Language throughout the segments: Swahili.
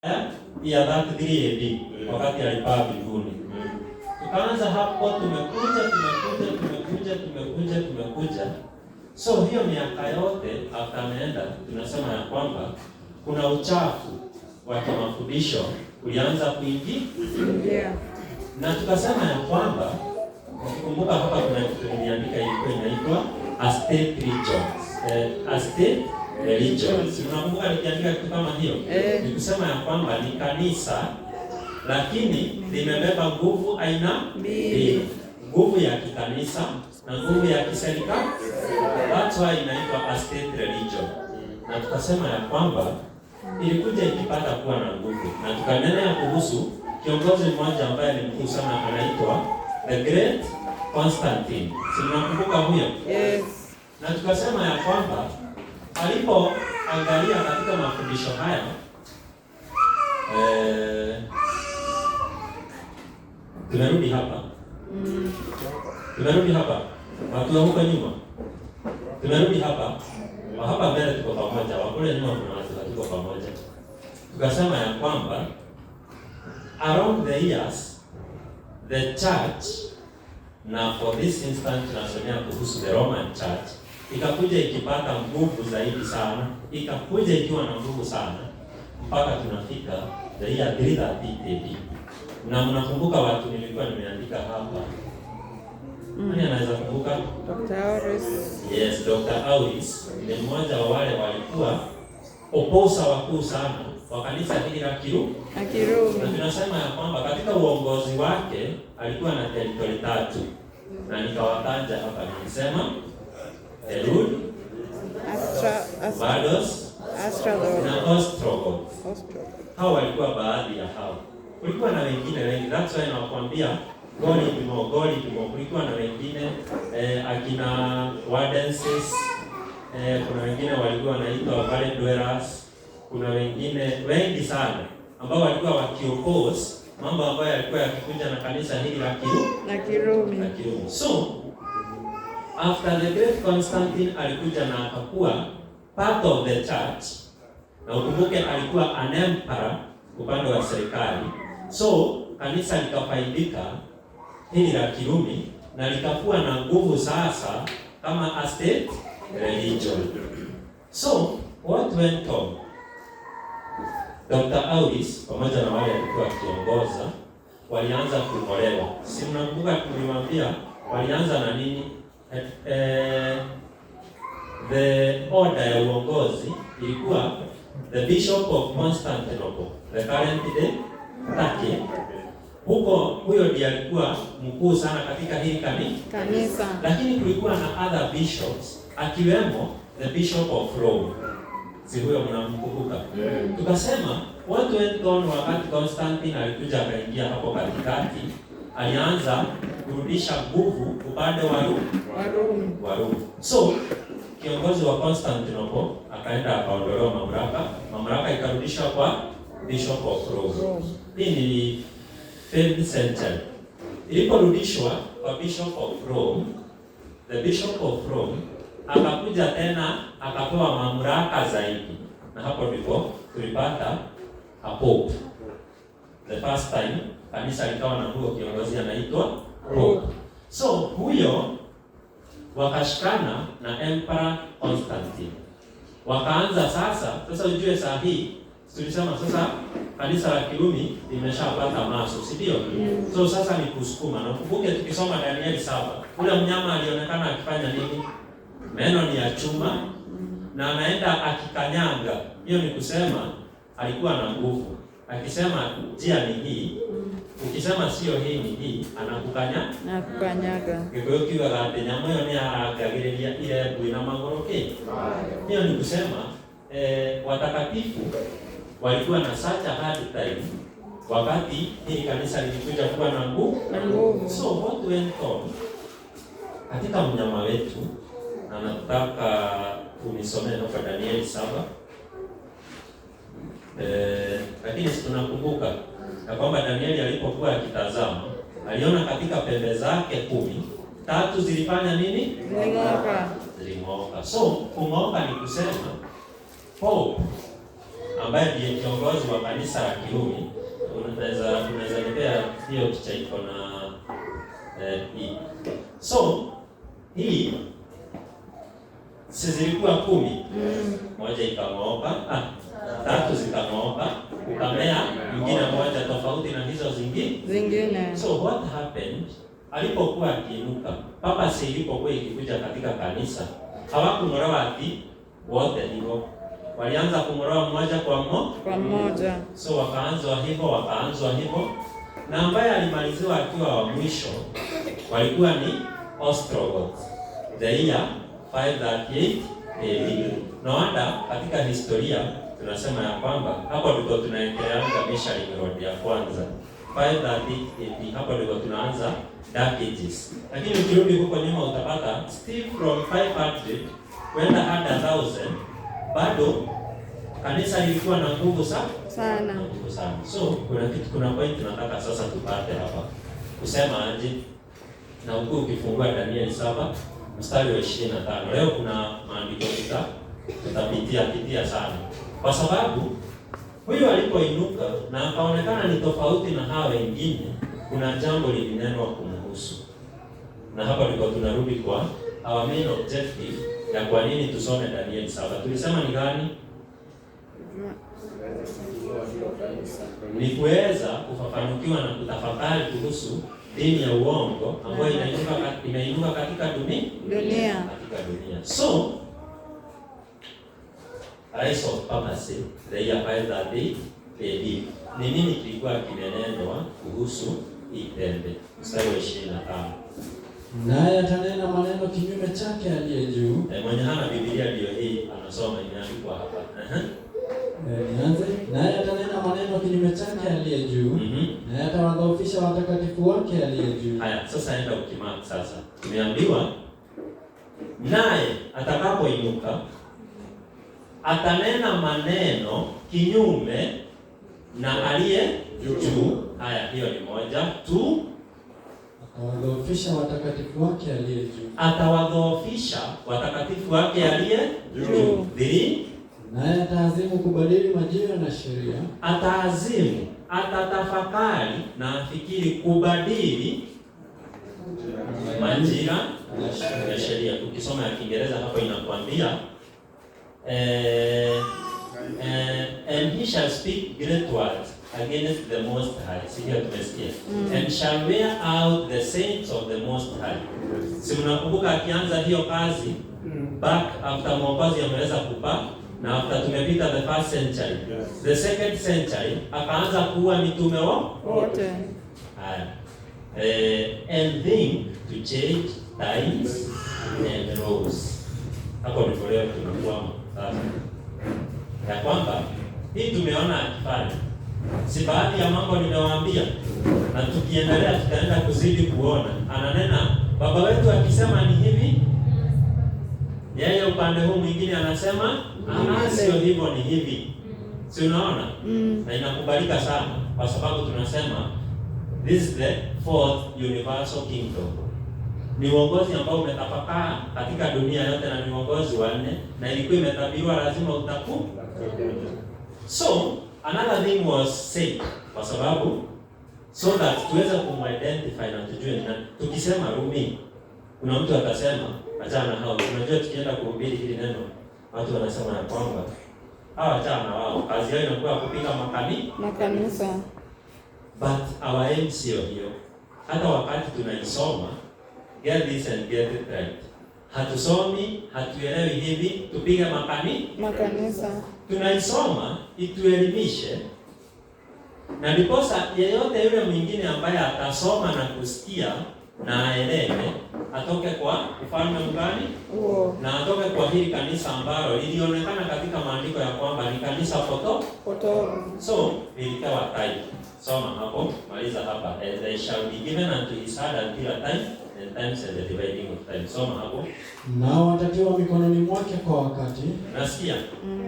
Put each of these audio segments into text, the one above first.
Ya 33 AD wakati alipaa mbinguni. Tukaanza hapo, tumekuja, tumekuja, tumekuja, tumekuja, tumekuja. So hiyo miaka yote after ameenda, tunasema ya kwamba kuna uchafu wa kimafundisho ulianza kuingia na tukasema ya kwamba, ukikumbuka hapa kuna kitu niliandika ilikuwa inaitwa a state religions. A state religions. Unakumbuka nikiandika kitu kama hiyo? Eh. Ni kusema ya kwamba ni kanisa lakini limebeba nguvu aina mbili, nguvu ya kikanisa na nguvu ya kiserikali. That's why inaitwa a state religion. Na tukasema ya kwamba ilikuja ikipata kuwa na nguvu, na tukanenea kuhusu kiongozi mmoja ambaye ni mkuu sana, anaitwa the Great Constantine. Si mnakumbuka huyo? Yes. Na tukasema ya kwamba alipoangalia katika mafundisho haya, tumerudi hapa, tumerudi hapa, watu wa huko nyuma, tumerudi hapa, wa hapa mbele tuko pamoja, wa kule nyuma kuna watu hatuko pamoja. Tukasema ya kwamba around the years the church, na for this instance tunasomea kuhusu the Roman Church, ikakuja ikipata nguvu zaidi sana, ikakuja ikiwa na nguvu sana mpaka tunafika the year 330 AD. Na mnakumbuka watu nilikuwa nimeandika hapa. Nani anaweza kumbuka? Dr. Auris. Yes, Dr. Auris ni mmoja wa wale walikuwa opposer wakuu sana wa kanisa hili la Kirumi. Na Na Kirumi. tunasema ya kwamba katika uongozi wake alikuwa na territory tatu, na nikawataja hapa, nilisema Herod, Astra, Vados Astrolog. na Ostrogoth. Ostrogoth. Hao walikuwa baadhi ya hao. Kulikuwa na wengine wengi, that's why nakwambia God more, God more. Kulikuwa na wengine, akina Waldenses, kuna wengine walikuwa wanaitwa Valley Dwellers, kuna wengine wengi sana ambao walikuwa wakioppose mambo ambayo yalikuwa yakikuja na kanisa hili la Kirumi Na Kirumi. na Kirumi. So after the great Constantine alikuja na akakuwa part of the church, na ukumbuke alikuwa an emperor upande wa serikali, so kanisa likafaidika hili la Kirumi na likakuwa na nguvu sasa kama a state religion. So what went on? Dr. Auris pamoja na wale alikuwa akiongoza walianza kung'olewa. Si mnakumbuka tuliwaambia walianza na nini? The order ya uongozi ilikuwa the Bishop of Constantinople, the current day Turkey. Huko huyo ndiye alikuwa mkuu sana katika hili Kanisa. Lakini kulikuwa na other bishops akiwemo the Bishop of Rome. Si huyo mnamkumbuka? Tukasema what went on wakati Constantine alikuja akaingia hapo katikati, alianza kurudisha nguvu upande wa Rumi. Warumi. Wa Rumi. So kiongozi wa Constantinople akaenda akaondolewa mamlaka, mamlaka ikarudishwa kwa Bishop of Rome. Rome. Hii ni 5th century. Iliporudishwa kwa Bishop of Rome, the Bishop of Rome akakuja tena akapewa mamlaka zaidi, na hapo ndipo tulipata a pope. The first time kanisa likawa na huyo kiongozi anaitwa pope. So huyo wakashikana na Emperor Constantine, wakaanza sasa. Sasa ujue saa hii tulisema sasa kanisa la Kirumi limeshapata maso, si ndio? So sasa ni kusukuma. Na ukumbuke tukisoma Danieli 7, ule mnyama alionekana akifanya nini? Meno ni ya chuma na anaenda akikanyanga. Hiyo ni kusema alikuwa na nguvu. Akisema njia ni hii, ukisema sio hii ni hii, anakukanya Na kukanyaga. Gĩkũyũ kiugaga atĩ nyamũ ĩyo nĩ yarangagĩrĩria irembũ na magũrũ kĩ. Hiyo ni kusema, watakatifu walikuwa na such a hard time wakati hili kanisa lilikuja kuwa na nguvu. Na nguvu. So what went on katika mnyama wetu, na nataka unisomee hapa Danieli 7. Lakini si tunakumbuka ya kwamba Danieli alipokuwa akitazama aliona katika pembe zake 10, tatu zilifanya nini? Ziling'oka. Ziling'oka. So kung'oka ni kusema Pope ambaye ndiye kiongozi wa kanisa la Kirumi, unaweza nipea hiyo picha iko na hii. So hii si zilikuwa 10, moja ikang'ooka, tatu zikang'ooka, ukamea mwingine moja tofauti na hizo zingine. So what happened, alipokuwa akiinuka, papacy ilipokuwa ikikuja katika kanisa, hawakung'olewa ati wote hivyo. Walianza kung'olewa mmoja kwa mmoja. So wakaanzwa hivyo, na ambaye alimaliziwa akiwa wa mwisho walikuwa ni Ostrogoths, the year 538 AD. No wonder katika historia tunasema ya kwamba hapo ndipo tunaendeleanga Missionary Road ya kwanza 538 AD, hapo ndipo tunaanza Dark Ages. Lakini ukirudi huko nyuma utapata still from 500 kwenda hadi 1000 bado kanisa lilikuwa na nguvu sana. Nguvu sana. So kuna point tunataka sasa tupate hapa. Kusema aje? Na huku ukifungua Danieli 7 mstari wa 25. Leo kuna maandiko tutapitia sana. Kwa sababu huyu alipoinuka na akaonekana ni tofauti na hao wengine, kuna jambo lilinenwa kumhusu. Na hapa ndipo tunarudi kwa our main objective ya kwa nini tusome Danieli 7. Tulisema ni gani? Ni kuweza kufafanukiwa na kutafakari kuhusu dini ya uongo ambayo imeinuka katika dunia. Katika dunia. So rise of papacy, the year 538 AD. Ni nini kilikuwa kimenenwa kuhusu hii pembe? Mstari wa 25. Naye atanena maneno kinyume chake aliye juu. Mwenye hana Biblia ndio hii anasoma, imeandikwa hapa. Nianze. Naye atanena maneno kinyume chake aliye juu. Naye atawadhoofisha watakatifu wake aliye juu. Haya, sasa enda ukimark sasa. Tumeambiwa naye atakapoinuka atanena maneno kinyume na aliye juu. Haya, hiyo ni moja. Tu, atawadhoofisha watakatifu wake aliye juu. Atawadhoofisha watakatifu wake aliye juu. 3, naye ataazimu kubadili majira na sheria. Ataazimu, atatafakari na afikiri kubadili majira na sheria. Ukisoma ya Kiingereza hapo inakwambia and he shall speak great words against the Most High. Sikia tumesikia. And shall wear out the saints of the Most High. Si mnakumbuka akianza hiyo kazi back after Mwokozi ameweza kupaa na after tumepita the first century. Yes. The second century akaanza kuua mitume wote. Haya. And think to change times and laws. Hapo ndipo leo tunakwama sasa. Ya kwamba hii tumeona akifanya. Si baadhi ya mambo nimewaambia, na tukiendelea tutaenda kuzidi kuona. Ananena baba wetu akisema ni hivi, yeye upande huu mwingine anasema sio hivyo, ni hivi. Si unaona? Na inakubalika sana kwa sababu tunasema this is the fourth universal kingdom. Ni uongozi ambao umetapakaa katika dunia yote na ni uongozi wa nne, na ilikuwa imetabiriwa lazima utaku. So another thing was said, kwa sababu so that tuweze kumidentify na tujue ni nani. Tukisema Rumi, kuna mtu atasema achana hao. Unajua tukienda kuhubiri hili neno, watu wanasema ya kwamba hawa achana wao, kazi yao inakuwa kupiga makanisa. But our aim sio hiyo. Hata wakati tunaisoma, get this and get it right. Hatusomi, hatuelewi hivi, tupige makanisa. Tunaisoma ituelimishe, na ndiposa yeyote yule mwingine ambaye atasoma na kusikia na aelewe, atoke kwa ufalme mgani na atoke kwa hili kanisa ambalo lilionekana katika maandiko ya kwamba ni kanisa potofu. So lilikawa time. Soma hapo, maliza hapa. And they shall be given unto his hand until a time and times and the dividing of time. Soma hapo. Nao watatiwa mikononi mwake kwa wakati. Nasikia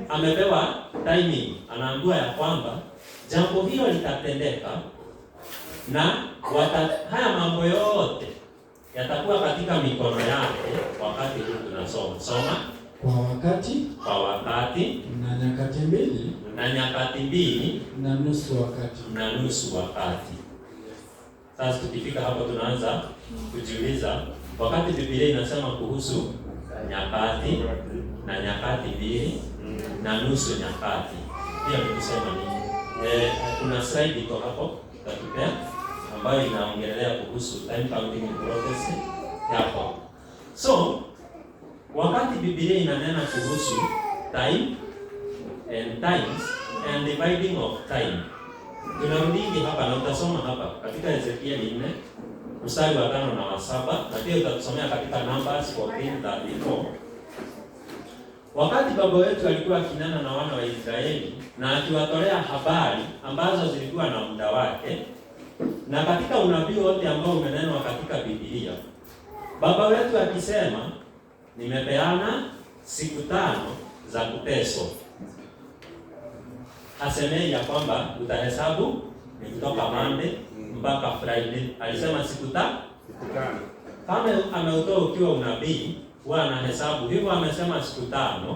amepewa timing, anaambiwa ya kwamba jambo hilo litatendeka na haya mambo yote yatakuwa katika mikono yake wakati huu tunasoma. Soma. Kwa wakati, kwa wakati na nyakati mbili, na nyakati mbili na nusu wakati. Na nusu wakati. Sasa tukifika hapo tunaanza kujiuliza, wakati Biblia inasema kuhusu nyakati na nyakati mbili na nusu nyakati, hiyo ni kusema nini? Kuna slide iko hapo tutatupea ambayo inaongelea kuhusu time counting in prophecy hapo. So wakati Biblia inanena kuhusu time and times and dividing of time, tunarudingi hapa na utasoma hapa katika Ezekiel 4 mstari wa 5 na wa 7, na pia utatusomea katika Numbers 14:34. Wakati baba wetu alikuwa akinena na wana wa Israeli na akiwatolea habari ambazo zilikuwa na muda wake, na katika unabii wote ambao umenenwa katika Biblia, baba wetu akisema, nimepeana siku 5 za kuteswa, hasemei ya kwamba utahesabu ni kutoka Monday mpaka Friday. Alisema siku 5. Kama ameutoa ukiwa unabii, huwa anahesabu hivyo. Amesema siku 5,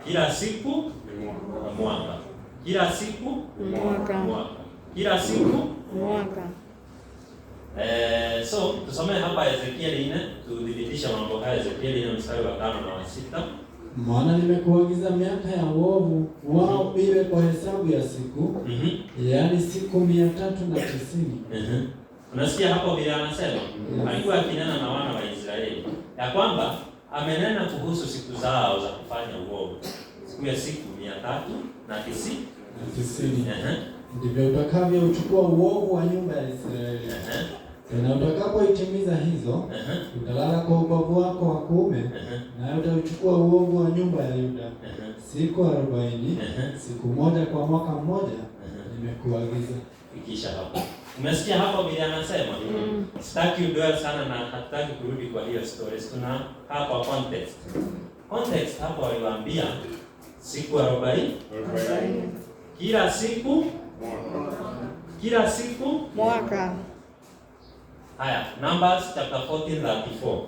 kila siku mwaka, kila siku mwaka, kila siku mwaka. So tusome hapa Ezekiel 4 tudhibitisha mambo haya. Ezekiel 4 mstari wa 5 na wa 6. Maana nimekuagiza miaka ya uovu wao iwe kwa hesabu ya siku, yaani siku 390. Unasikia hapo vile anasema? Alikuwa akinena na wana wa Israeli ya kwamba amenena kuhusu siku zao za kufanya uovu, siku ya siku 390. Ndivyo utakavyochukua uovu wa nyumba ya Israeli. Tena utakapoitimiza hizo, utalala kwa ubavu wako wa kuume, nawe utauchukua uovu wa nyumba ya Yuda siku 40, siku moja kwa mwaka mmoja, nimekuagiza. Fikisha hapo. Umesikia hapo vile anasema? Sitaki udwell sana na hatutaki kurudi kwa hiyo stories. Tuna hapa context. Context hapo aliwaambia siku 40, kila siku, kila siku mwaka. Haya, Numbers chapter 14:34.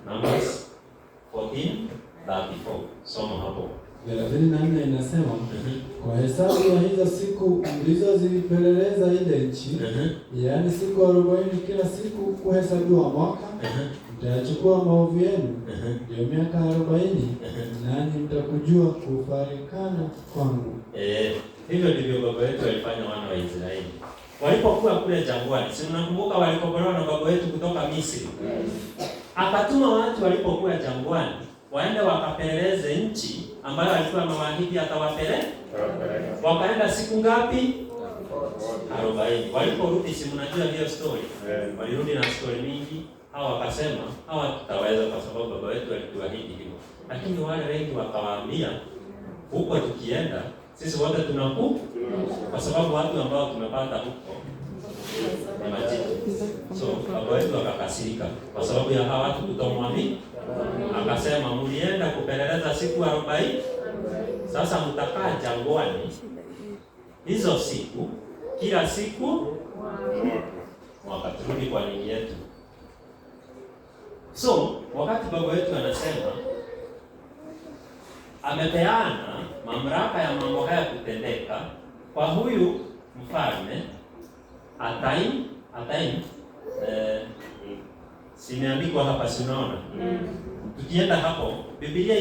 Numbers 14:34. Soma hapo. 34 inasema, kwa hesabu ya hizo siku mlizozipeleleza ile nchi, yaani siku 40 kila siku kuhesabiwa mwaka, mtayachukua maovu yenu, ndio miaka 40, nanyi mtakujua kufarikana kwangu. Hivyo ndivyo baba wetu alifanya wana wa Israeli walipokuwa kule jangwani. Si mnakumbuka walikobolewa na baba wetu kutoka Misri? Akatuma watu walipokuwa jangwani waende wakapeleleze nchi ambayo alikuwa amewaahidi atawapeleka. Wakaenda siku ngapi? 40. Waliporudi, si mnajua hiyo story? Walirudi na story mingi. Hawa wakasema hawa tutaweza kwa sababu baba wetu alituahidi hivyo. Lakini wale wengi wakawaambia, huko tukienda sisi wote tunaku, kwa sababu watu ambao tumepata huko ni majitu. So baba wetu akakasirika kwa sababu ya hawa watu kutomwamini. Akasema mlienda kupeleleza siku 40, sasa mtakaa jangwani hizo siku, kila siku mwaka. Turudi kwa nini yetu. So wakati baba wetu anasema amepeana mamlaka ya mambo haya kutendeka kwa huyu mfalme, ataim simeandikwa hapa, si unaona? Tukienda hapo Biblia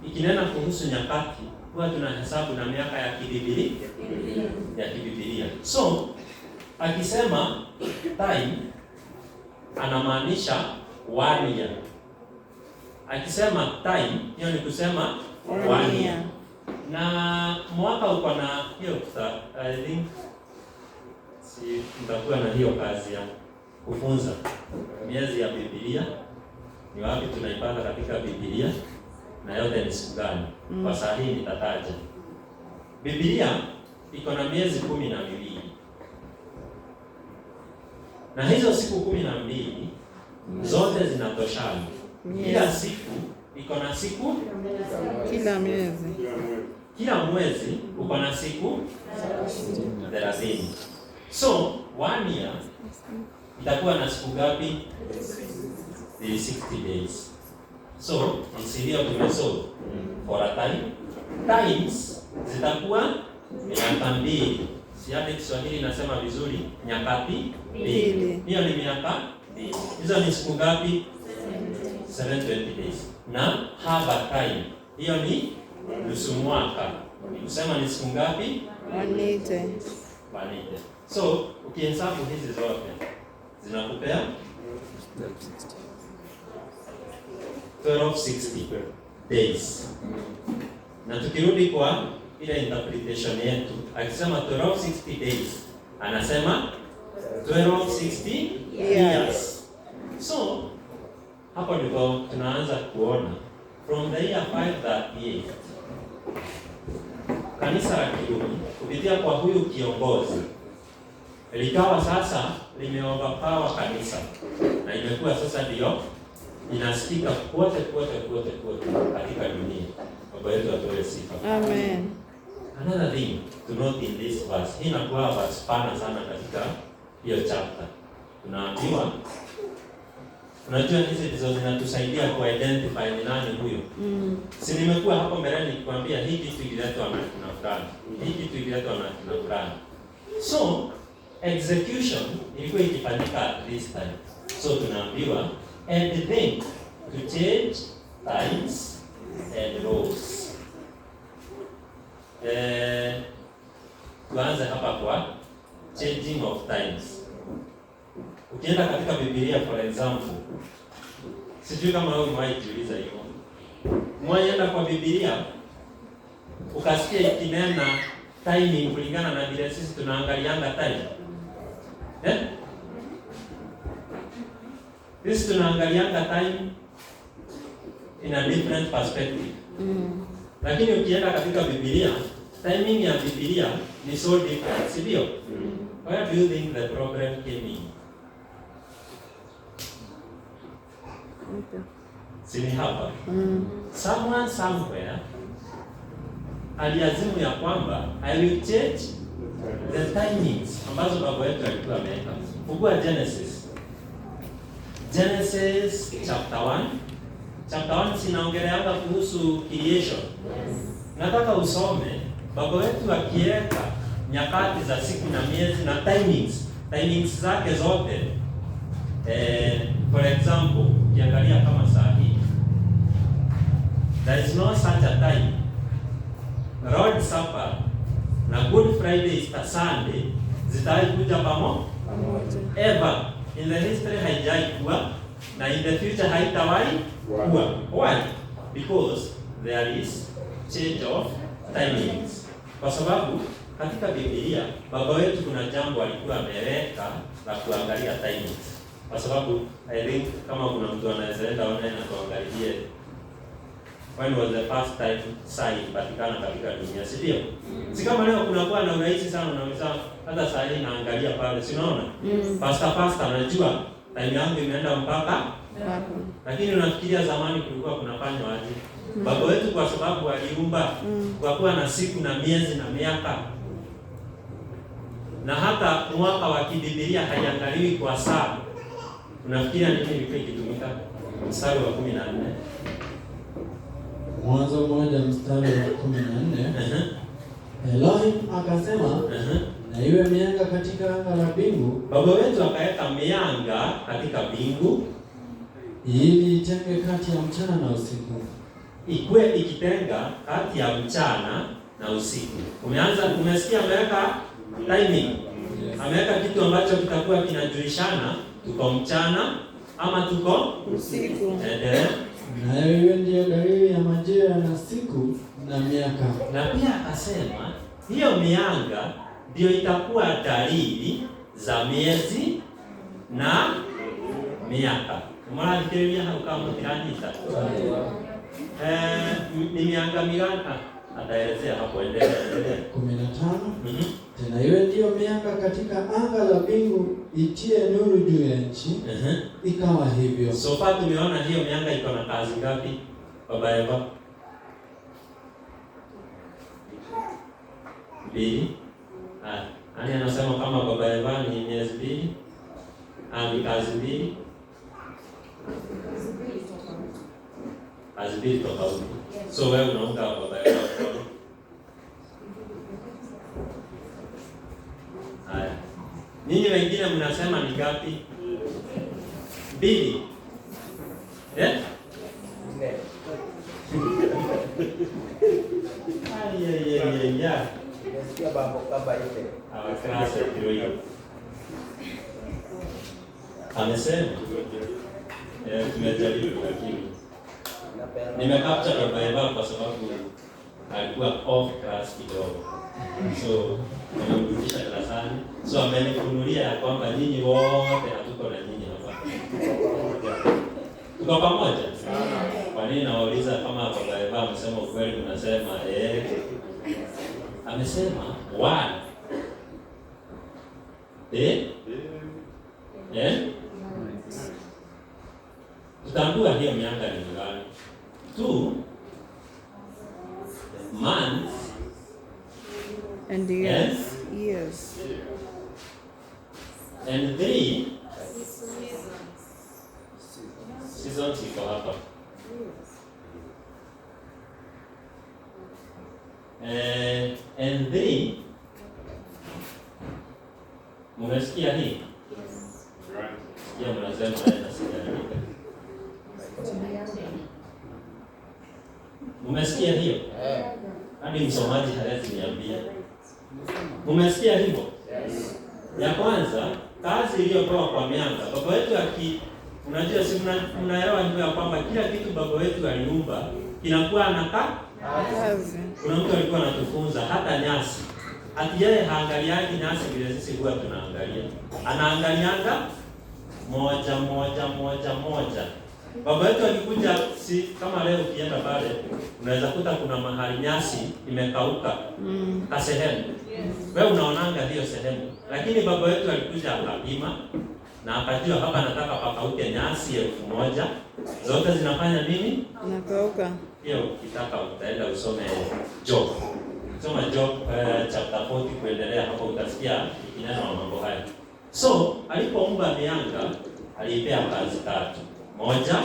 ikinena kuhusu nyakati, huwa tunahesabu na miaka ya kibibilia, ya kibibilia. So akisema time anamaanisha 1 year. Akisema time hiyo ni kusema 1 year. Na mwaka uko na hiyo, I think si mtakuwa na hiyo kazi ya kufunza miezi ya Biblia ni wapi tunaipata katika Biblia na yote ni siku gani. Kwa saa hii nitataja. Biblia iko na miezi 12. Na hizo siku 12 zote zinatoshana. Kila siku iko na siku, kila miezi, kila mwezi uko na siku 30. So 1 year itakuwa na siku ngapi? 360 days. So ndio tumesolve for a time times zitakuwa miaka 2. Si hata Kiswahili inasema vizuri, nyakati 2. Hiyo ni miaka 2. Hizo ni siku ngapi? 720 days. Na haba time hiyo ni nusu mwaka. Kusema ni siku ngapi? 180. 180. So ukihesabu hizi zote zinakupea 1260 days. Na tukirudi kwa ile interpretation yetu, akisema 1260 days anasema 1260 years. So hapo ndipo tunaanza kuona from the year 538 kanisa la Kirumi kupitia kwa huyu kiongozi likawa sasa limeoverpower kanisa, na imekuwa sasa ndio inasikika kote kote kote kote katika dunia. Baba yetu atoe sifa. Amen. Another thing to note in this verse, hii inakuwa verse pana sana katika hiyo chapter. Tunaambiwa, unajua hizi ndizo zinatusaidia ku identify ni nani huyo. Si nimekuwa hapo mbeleni nikikwambia hii kitu ililetwa na kina fulani, hii kitu ililetwa na kina fulani. So execution ilikuwa ikifanyika at this time. So tunaambiwa and think to change times and laws. Tuanze hapa kwa changing of times. Ukienda katika Biblia for example, sijui kama wewe umewahi jiuliza hivyo. Umewahi enda kwa Biblia ukasikia ikinena timing kulingana na vile sisi tunaangalianga time? Sisi tunaangalianga time in a different perspective. Lakini ukienda katika Biblia, timing ya Biblia ni so different, si ndio? Where do you think the problem came in? Si ni hapa? Someone somewhere aliazimu ya kwamba I will change the timings ambazo baba yetu alikuwa ameweka. Fungua Genesis. Genesis chapter 1. Chapter 1 sinaongeleanga kuhusu creation. Yes. Nataka usome baba wetu akiweka nyakati za siku na miezi na timings, timings zake zote. For example, ukiangalia kama saa hii, there is no such a time. Lord's Supper na Good Friday, Easter Sunday zitawahi kuja pamoja ever in the history? Haijai kuwa, na in the future haitawahi kuwa. Why? Because there is change of timings. Kwa sababu katika Biblia baba wetu kuna jambo alikuwa ameweka la kuangalia timings. Kwa sababu I think kama kuna mtu anaweza enda online na kuangalie when was the first time saa ilipatikana katika dunia, si ndio? Si kama leo kunakuwa na urahisi sana, unaweza hata saa hii naangalia pale, si unaona? Pasta najua time yangu imeenda mpaka Hapo. Lakini unafikiria zamani kulikuwa kunafanywa aje? Baba wetu kwa sababu aliumba kwa kuwa na siku na miezi na miaka, na hata mwaka wa kibibilia haiangaliwi kwa saa. Unafikiria nini ilikuwa ikitumika? Mstari wa 14. Mwanzo 1 mstari wa 14. Elohim akasema, na iwe mianga katika anga la mbingu. Baba wetu akaweka mianga katika mbingu ili itenge kati ya mchana na usiku. Ikue ikitenga kati ya mchana na usiku. Umesikia ameweka timing. Yes. Ameweka kitu ambacho kitakuwa kinajulishana tuko mchana ama tuko usiku. Endelea. Nayo iwe ndiyo dalili ya majira na siku na miaka. Na pia akasema hiyo mianga ndio itakuwa dalili za miezi na miaka. Mwathikĩrĩria hau kama mũtiranyita? Ni mianga migana? Ataelezea hapo, endelea, endelea. 15. Tena iwe ndiyo mianga katika anga la mbingu itie nuru juu ya nchi. Ikawa hivyo. So far tumeona hiyo mianga iko na kazi ngapi, Baba Eva? 2. Nani anasema kama Baba Eva ni miezi 2? Ni kazi 2. mbili tofauti. So wewe unaunga baba yako mkono. Haya. Ninyi wengine mnasema ni ngapi? 2. Eh? 4. Ay. Nasikia bambo kama ile. Our class ndio hiyo. Amesema tumejaribu lakini nimecapture baba Eva kwa sababu alikuwa off class kidogo. So nimemrudisha darasani. So amenifunulia ya kwamba nyinyi wote hatuko na nyinyi hapa. Tuko pamoja? Kwa nini nawauliza kama baba Eva amesema ukweli, mnasema eh? Amesema 1 eh? Eh? Tutambua hiyo mianga ni gani? 2 months and years. Years. And 3 seasons iko hapa. And 3, mnasikia hii? Sikia mnasema na sijaandika. Mumesikia hiyo? Hadi msomaji hawezi niambia. Mumesikia hivyo? Yes. Ya kwanza, kazi iliyopewa kwa mianga. Baba wetu unajua si mnaelewa hivyo ya kwamba kila kitu baba wetu aliumba kinakuwa anakaa kazi. Kuna mtu alikuwa anatufunza hata nyasi. Ati yeye haangaliangi nyasi vile sisi huwa tunaangalia. Anaangalianga moja moja moja moja. Baba yetu alikuja, si kama leo ukienda pale unaweza kuta kuna mahali nyasi imekauka ka sehemu. Yes. Wewe unaonanga hiyo sehemu. Lakini baba yetu alikuja akapima na akajua hapa nataka pakauke nyasi 1000. Zote zinafanya nini? Nakauka. Pia ukitaka utaenda usome Job. Soma Job chapter 40 kuendelea, hapo utasikia ikinena mambo haya. So, alipoumba mianga aliipea kazi tatu. 1,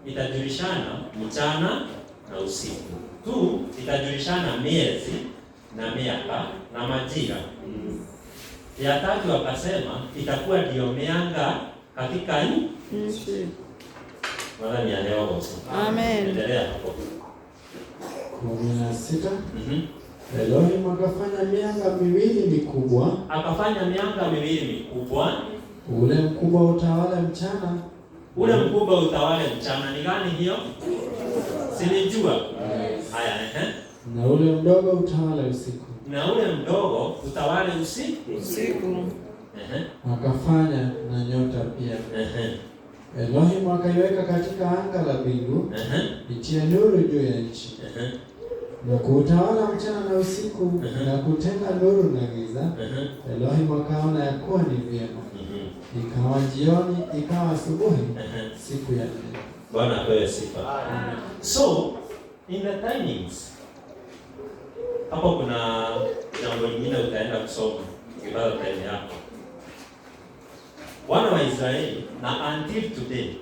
itajulishana mchana na usiku. 2, itajulishana miezi na miaka na majira. Ya tatu akasema itakuwa ndio mianga katika nchi. Mwana ni leo. Amen. Endelea hapo. 16. Elohim akafanya mianga miwili mikubwa. Akafanya mianga miwili mikubwa. Ule mkubwa utawale mchana. Ule mkubwa utawale mchana. Ni gani hiyo? Sinijua. Haya, ehe. Na ule mdogo utawale usiku. Na ule mdogo utawale usiku. Usiku. Ehe. Akafanya na nyota pia. Ehe. Elohim akaiweka katika anga la mbingu, itie nuru juu ya nchi. Na kuutawala mchana na usiku, na kutenga nuru na giza. Elohim akaona ya kuwa ni vyema. Ikawa jioni, ikawa asubuhi, siku ya 4. Bwana apewe sifa. So, in the timings, hapo kuna jambo lingine utaenda kusoma ukipata time yako. Wana wa Israeli na until today,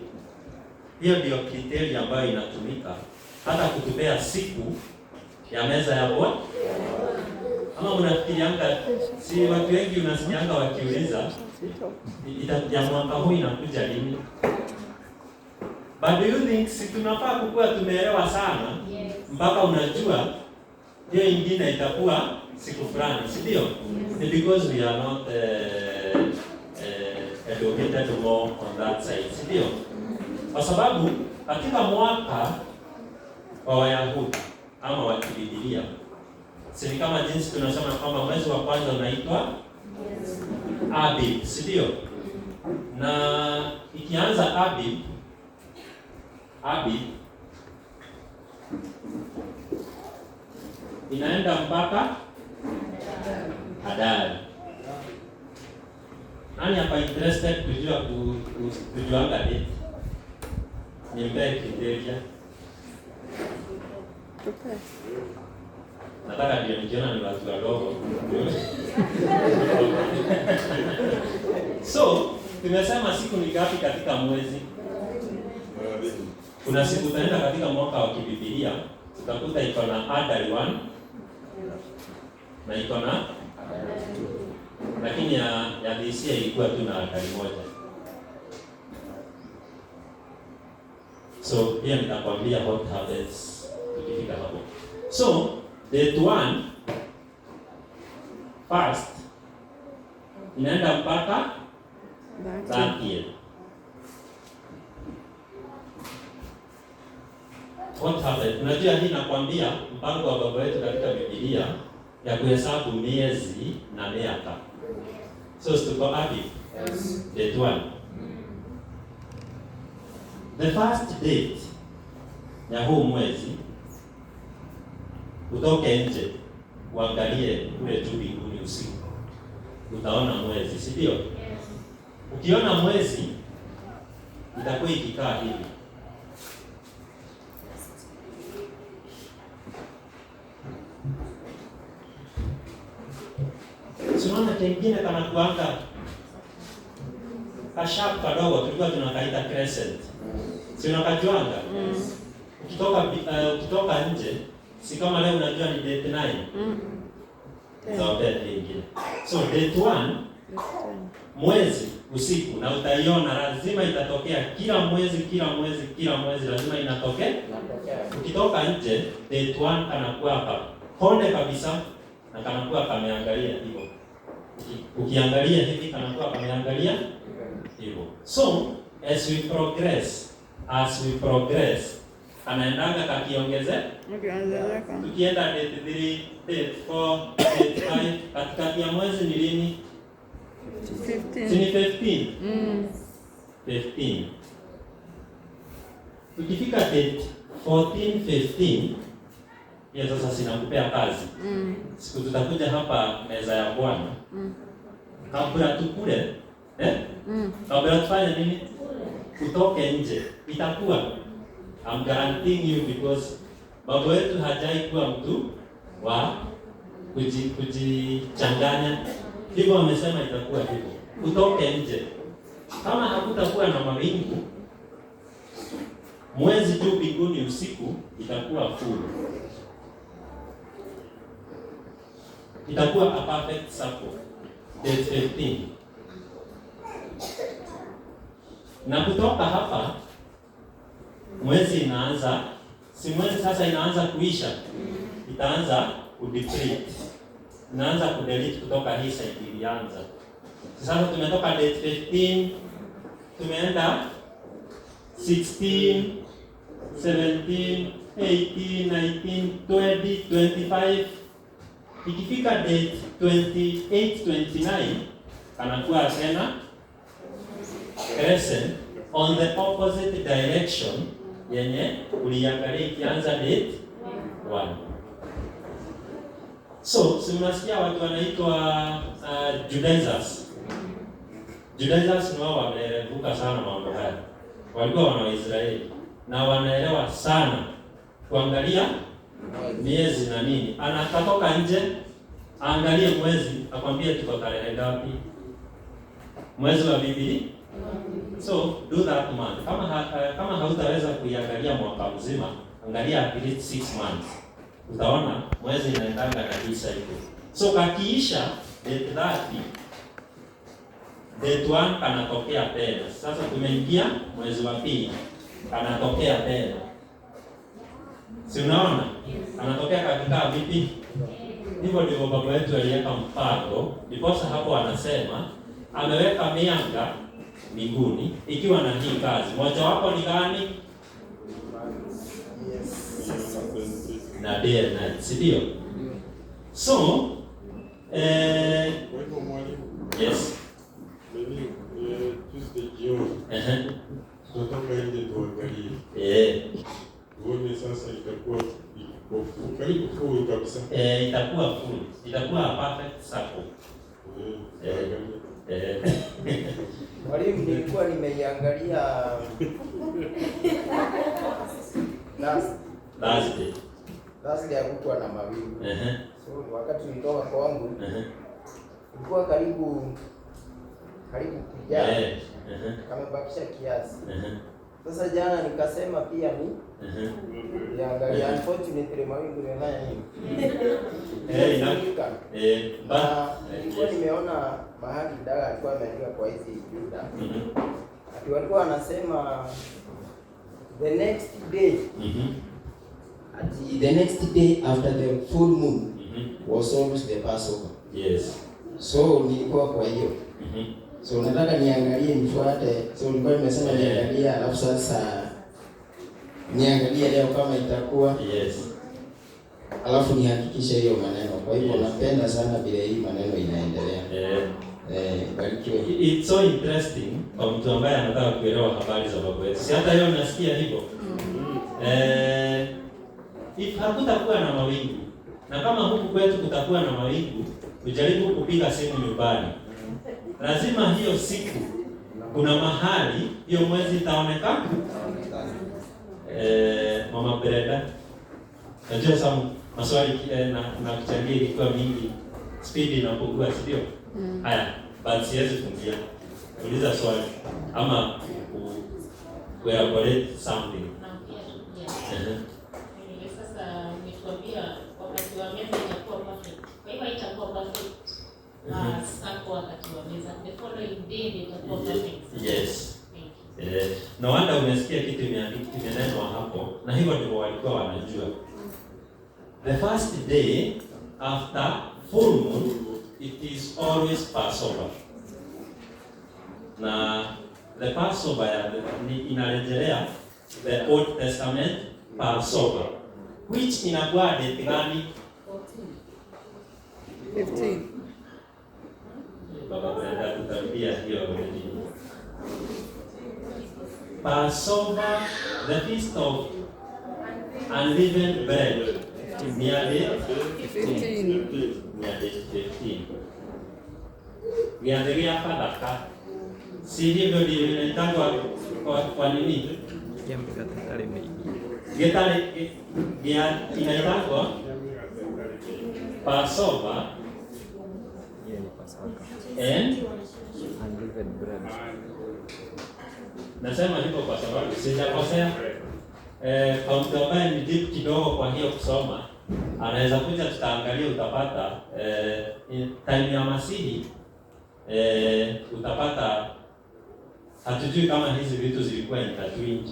hiyo ndio kriteria ambayo inatumika hata kutupea siku ya meza ya Bwana. Ama mnafikirianga, si watu wengi unasikianga wakiuliza ya mwaka huu inakuja lini? But do you think si tunafaa kukuwa tumeelewa sana mpaka unajua hiyo ingine itakuwa siku fulani, si ndio? Yes. Because we are not educated more on that side, si ndio? Kwa sababu katika mwaka wa Wayahudi ama wa Kibibilia, si kama jinsi tunasema kwamba mwezi wa kwanza unaitwa Abib, si ndio? Na ikianza Abib, Abib inaenda mpaka Adari. Nani hapa interested kujua kujuanga date? Nimpee criteria. Nataka ndio nikiona ni watu wadogo. So, tumesema siku ni ngapi katika mwezi? Kuna siku utaenda katika mwaka wa kibibilia utakuta iko na Adari 1 na iko na, lakini ya this year ilikuwa tu na Adari 1. So pia nitakwambia what happens tukifika hapo. So date 1 first inaenda mpaka 30th. What happened? Unajua hii nakwambia mpango wa baba yetu katika Biblia ya kuhesabu miezi na miaka. So tuko wapi? Yes. Date 1. The first date ya huu mwezi, utoke nje uangalie kule juu mbinguni usiku, utaona mwezi, si ndio? Yes. Ukiona mwezi itakuwa ikikaa hivi. Unaona kengine kana kuanga kasharp kadogo, tulikuwa tunakaita crescent. Si unakajuanga? Ukitoka nje, si kama leo unajua ni date 9. So date nyingine. So date 1 mwezi usiku, na utaiona lazima itatokea kila mwezi, kila mwezi, kila mwezi lazima inatokea. Ukitoka nje date 1 kanakuwa hapa konde kabisa na kanakuwa kameangalia hivyo. Ukiangalia hivi kanakuwa kameangalia hivyo. So as we progress kanaendanga kakiongezeka. Tukienda date 3, date 4, date 5, katikati ya mwezi ni lini? 15. Si ni 15? 15. Tukifika date 14, 15, hiyo sasa sinakupea kazi. Siku tutakuja hapa meza ya Bwana. Kabla tukule, Kabla tufanye nini? Kutoke nje. Itakuwa, I'm guaranteeing you, because baba wetu hajai kuwa mtu wa kujichanganya. Hivyo amesema itakuwa hivyo. Utoke nje. Kama hakutakuwa na mawingu, mwezi juu mbinguni usiku itakuwa full. Itakuwa a perfect circle. Date 15. Na kutoka hapa mwezi inaanza, si mwezi sasa inaanza kuisha, itaanza kudeplete. Inaanza kudelete kutoka hii side ilianza. Sasa tumetoka date 15, tumeenda 16, 17, 18, 19, 20, 25. Ikifika date 28, 29 kanakuwa tena crescent on the opposite direction yenye uliangalia ikianza date 1. So, si mnasikia watu wanaitwa Judaizers. Judaizers ni wao wamevuka sana mambo haya. Walikuwa wana Waisraeli na wanaelewa sana kuangalia miezi na nini. Anatoka nje aangalie mwezi akwambie tuko tarehe ngapi, mwezi wa Biblia. So do that month. Kama hautaweza kuiangalia mwaka mzima, angalia at least 6 months. Utaona mwezi inaendanga na hii cycle. So kakiisha date 30, date 1 kanatokea tena. Sasa tumeingia mwezi wa pili, kanatokea tena. Si unaona? Anatokea kakikaa vipi? Hivyo ndivyo baba yetu aliweka mpango. Ndiposa hapo anasema ameweka mianga mbinguni ikiwa na hii kazi. Moja wapo ni gani? Na day and night, si ndio? So Kwa hivyo mwalimu, yes. nini Tuesday jioni tutatoka nje tuangalie. Tuone sasa itakuwa iko karibu full kabisa. Itakuwa full. Itakuwa perfect circle. Mwalimu, nilikuwa nimeiangalia Thursday. Thursday hakukuwa na mawingu. So wakati nilitoka kwangu ilikuwa karibu kujaa. Kamebakisha kiasi. Sasa jana nikasema pia ni niangalia, unfortunately mawingu imefanya nini? Na nilikuwa nimeona mahali Daga alikuwa ameandika kwa hizi Juda. Ati walikuwa wanasema the next day. Ati the next day after the full moon was always the Passover. Yes. So nilikuwa kwa hiyo. So nataka niangalie nifuate. So nilikuwa nimesema niangalie, alafu sasa niangalie leo kama itakuwa. Yes. Alafu nihakikishe hiyo maneno. Kwa hivyo napenda sana vile hii maneno inaendelea. Barikiwe. It's so interesting kwa mtu ambaye anataka kuelewa habari za baba yetu. Si hata yeye unasikia hivyo. If hakutakuwa na mawingu, na kama huku kwetu kutakuwa na mawingu, ujaribu kupiga simu nyumbani. Lazima hiyo siku kuna mahali hiyo mwezi itaonekana. Mama Brenda, najua some maswali na kuchangia ilikuwa mingi, speed inapungua, si ndio? Haya, but siwezi fungia. Uliza swali ama elaborate something. Sasa umetuambia wakati wa meza itakuwa perfect. Kwa hivyo itakuwa perfect. Sako wakati wa meza. The following day itakuwa perfect. Yes. No wonder umesikia kitu imenenwa hapo, na hivyo ndivyo walikuwa wanajua. The first day after full moon, it is always Passover. Na the Passover inarejelea the Old Testament Passover, which inakuwa date gani? 15. Baba Brenda tutarudia hiyo already. Passover, the feast of unleavened bread, nearly 15. Nearly 15. Gĩathĩ Pasaka. Si hivyo ndivyo inaitangwa kwa nini? Gĩtarĩ inaitangwa Passover and unleavened bread. Nasema hivyo kwa sababu sijakosea. Kwa mtu ambaye ni deep kidogo kwa hiyo kusoma, anaweza kuja tutaangalia, utapata time ya Masihi, utapata hatujui kama hizi vitu zilikuwa intertwined.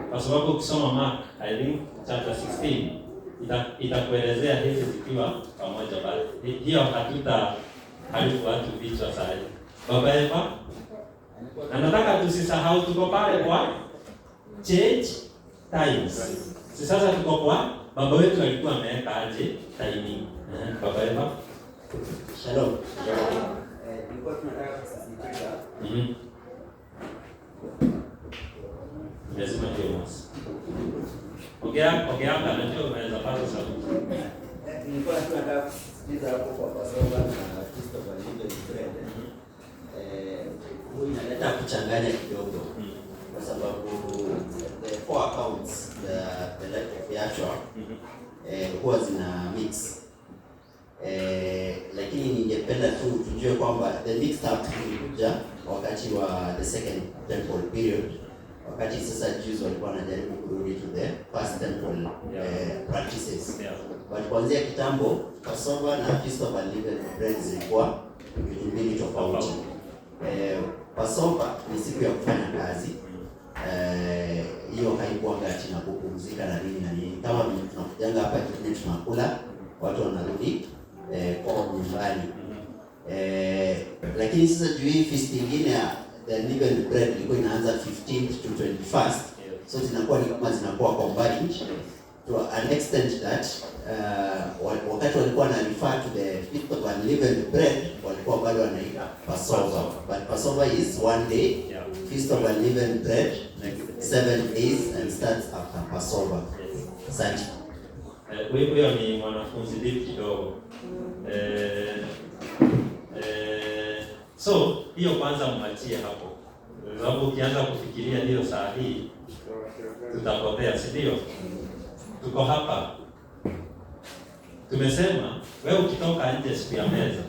Kwa sababu ukisoma Mark, I think chapter 16 itakuelezea hizi zikiwa pamoja, but hiyo hatuta haribu watu vichwa sasa. Baba Eva, na nataka tusisahau tuko pale kwa change times. Si sasa tuko kwa baba wetu alikuwa ameweka aje timing. Baba Eva. Shalom. Nilikuwa tunataka kusisitiza. Lazima hiyo masi. Ongea hapa, najua unaweza pata sauti. Nilikuwa tunataka kusisitiza hapo kwa Passover na Feast of Unleavened Bread. Huyu inaleta kuchanganya kidogo kwa sababu the four accounts the life of Yahshua huwa zina mix. Lakini ningependa tu tujue kwamba the mixed up ilikuja wakati wa the second temple period, wakati sasa Jews walikuwa wanajaribu kurudi to the first temple practices. But kuanzia kitambo Passover na Feast of Unleavened Bread zilikuwa vitu mbili tofauti. Passover ni siku ya kufanya kazi. Hiyo haikuwa ati na kupumzika na nini na nini. Kama tunakujanga hapa jioni tunakula, watu wanarudi kwa nyumbani. Lakini sasa juu hii feast nyingine ya the unleavened bread ilikuwa inaanza 15th to 21st. So zinakuwa ni kama zinakuwa combined to an extent that wakati walikuwa na refer to the Feast of Unleavened Bread walikuwa bado wanaita Passover. But Passover is one day. Feast of Unleavened Bread 7 days and starts after Passover. Asante. Huyo ni mwanafunzi deep kidogo. So hiyo kwanza mwachie hapo. Sababu ukianza kufikiria hiyo saa hii tutapotea, si ndio? Tuko hapa. Tumesema wewe ukitoka nje siku ya meza,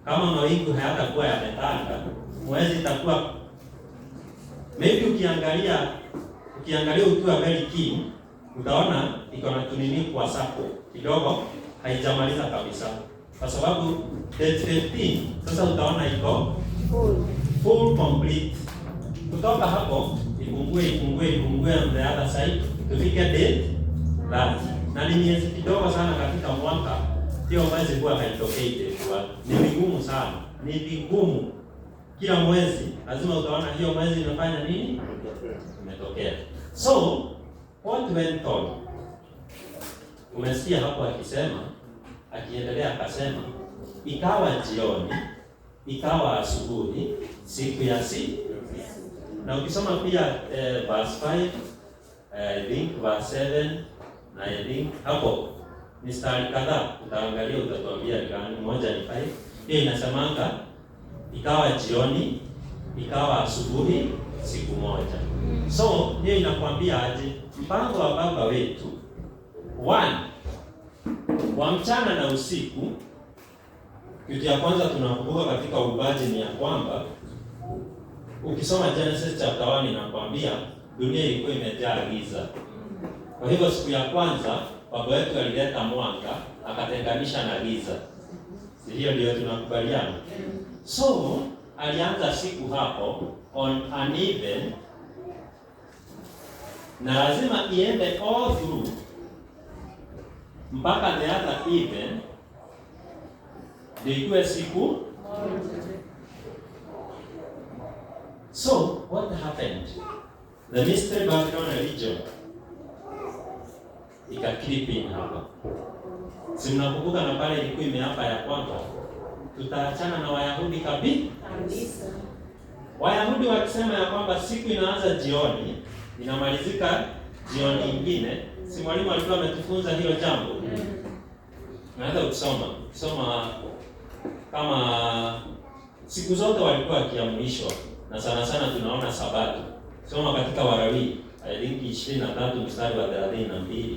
kama mawingu hayatakuwa yametanda, mwezi itakuwa Maybe ukiangalia ukiwa very keen, utaona iko na tunini kwa sako kidogo, haijamaliza kabisa. Kwa sababu date 15 sasa utaona iko full complete. Kutoka hapo ipungue ipungue ipungue on the other side tufike date 30. Na ni miezi kidogo sana katika mwaka, hiyo mwezi huwa haitokei date 1. Ni vigumu sana, ni vigumu. Kila mwezi lazima utaona hiyo mwezi imefanya nini? Imetokea. So what went on? Umesikia hapo akisema, akiendelea akasema, ikawa jioni, ikawa asubuhi, siku ya si. Na ukisoma pia verse 5, I think verse 7 na I think hapo mistari kadhaa utaangalia, utatuambia ni gani. Moja ni 5. Hiyo inasemanga ikawa jioni, ikawa asubuhi, siku moja. So hiyo inakwambia aje? Mpango wa Baba wetu one wa mchana na usiku. Kitu ya kwanza tunakumbuka katika uumbaji ni ya kwamba ukisoma Genesis chapter 1 inakwambia dunia ilikuwa imejaa giza. Kwa hivyo siku ya kwanza Baba wetu alileta mwanga akatenganisha na giza. Si hiyo ndio tunakubaliana? So alianza siku hapo on uneven, na lazima iende all through mpaka the other even ndio ikuwe siku. So what happened? The mystery Babylon religion ika creep in hapa. Si mnakumbuka na pale ilikuwa imeapa ya kwamba tutaachana na Wayahudi kabisa. Wayahudi wakisema ya kwamba siku inaanza jioni inamalizika jioni nyingine. Si mwalimu alikuwa ametufunza hilo jambo? Naweza kusoma kama siku zote walikuwa wakiamrishwa, na sana sana tunaona Sabato. Soma katika Walawi I think 23 mstari wa 32,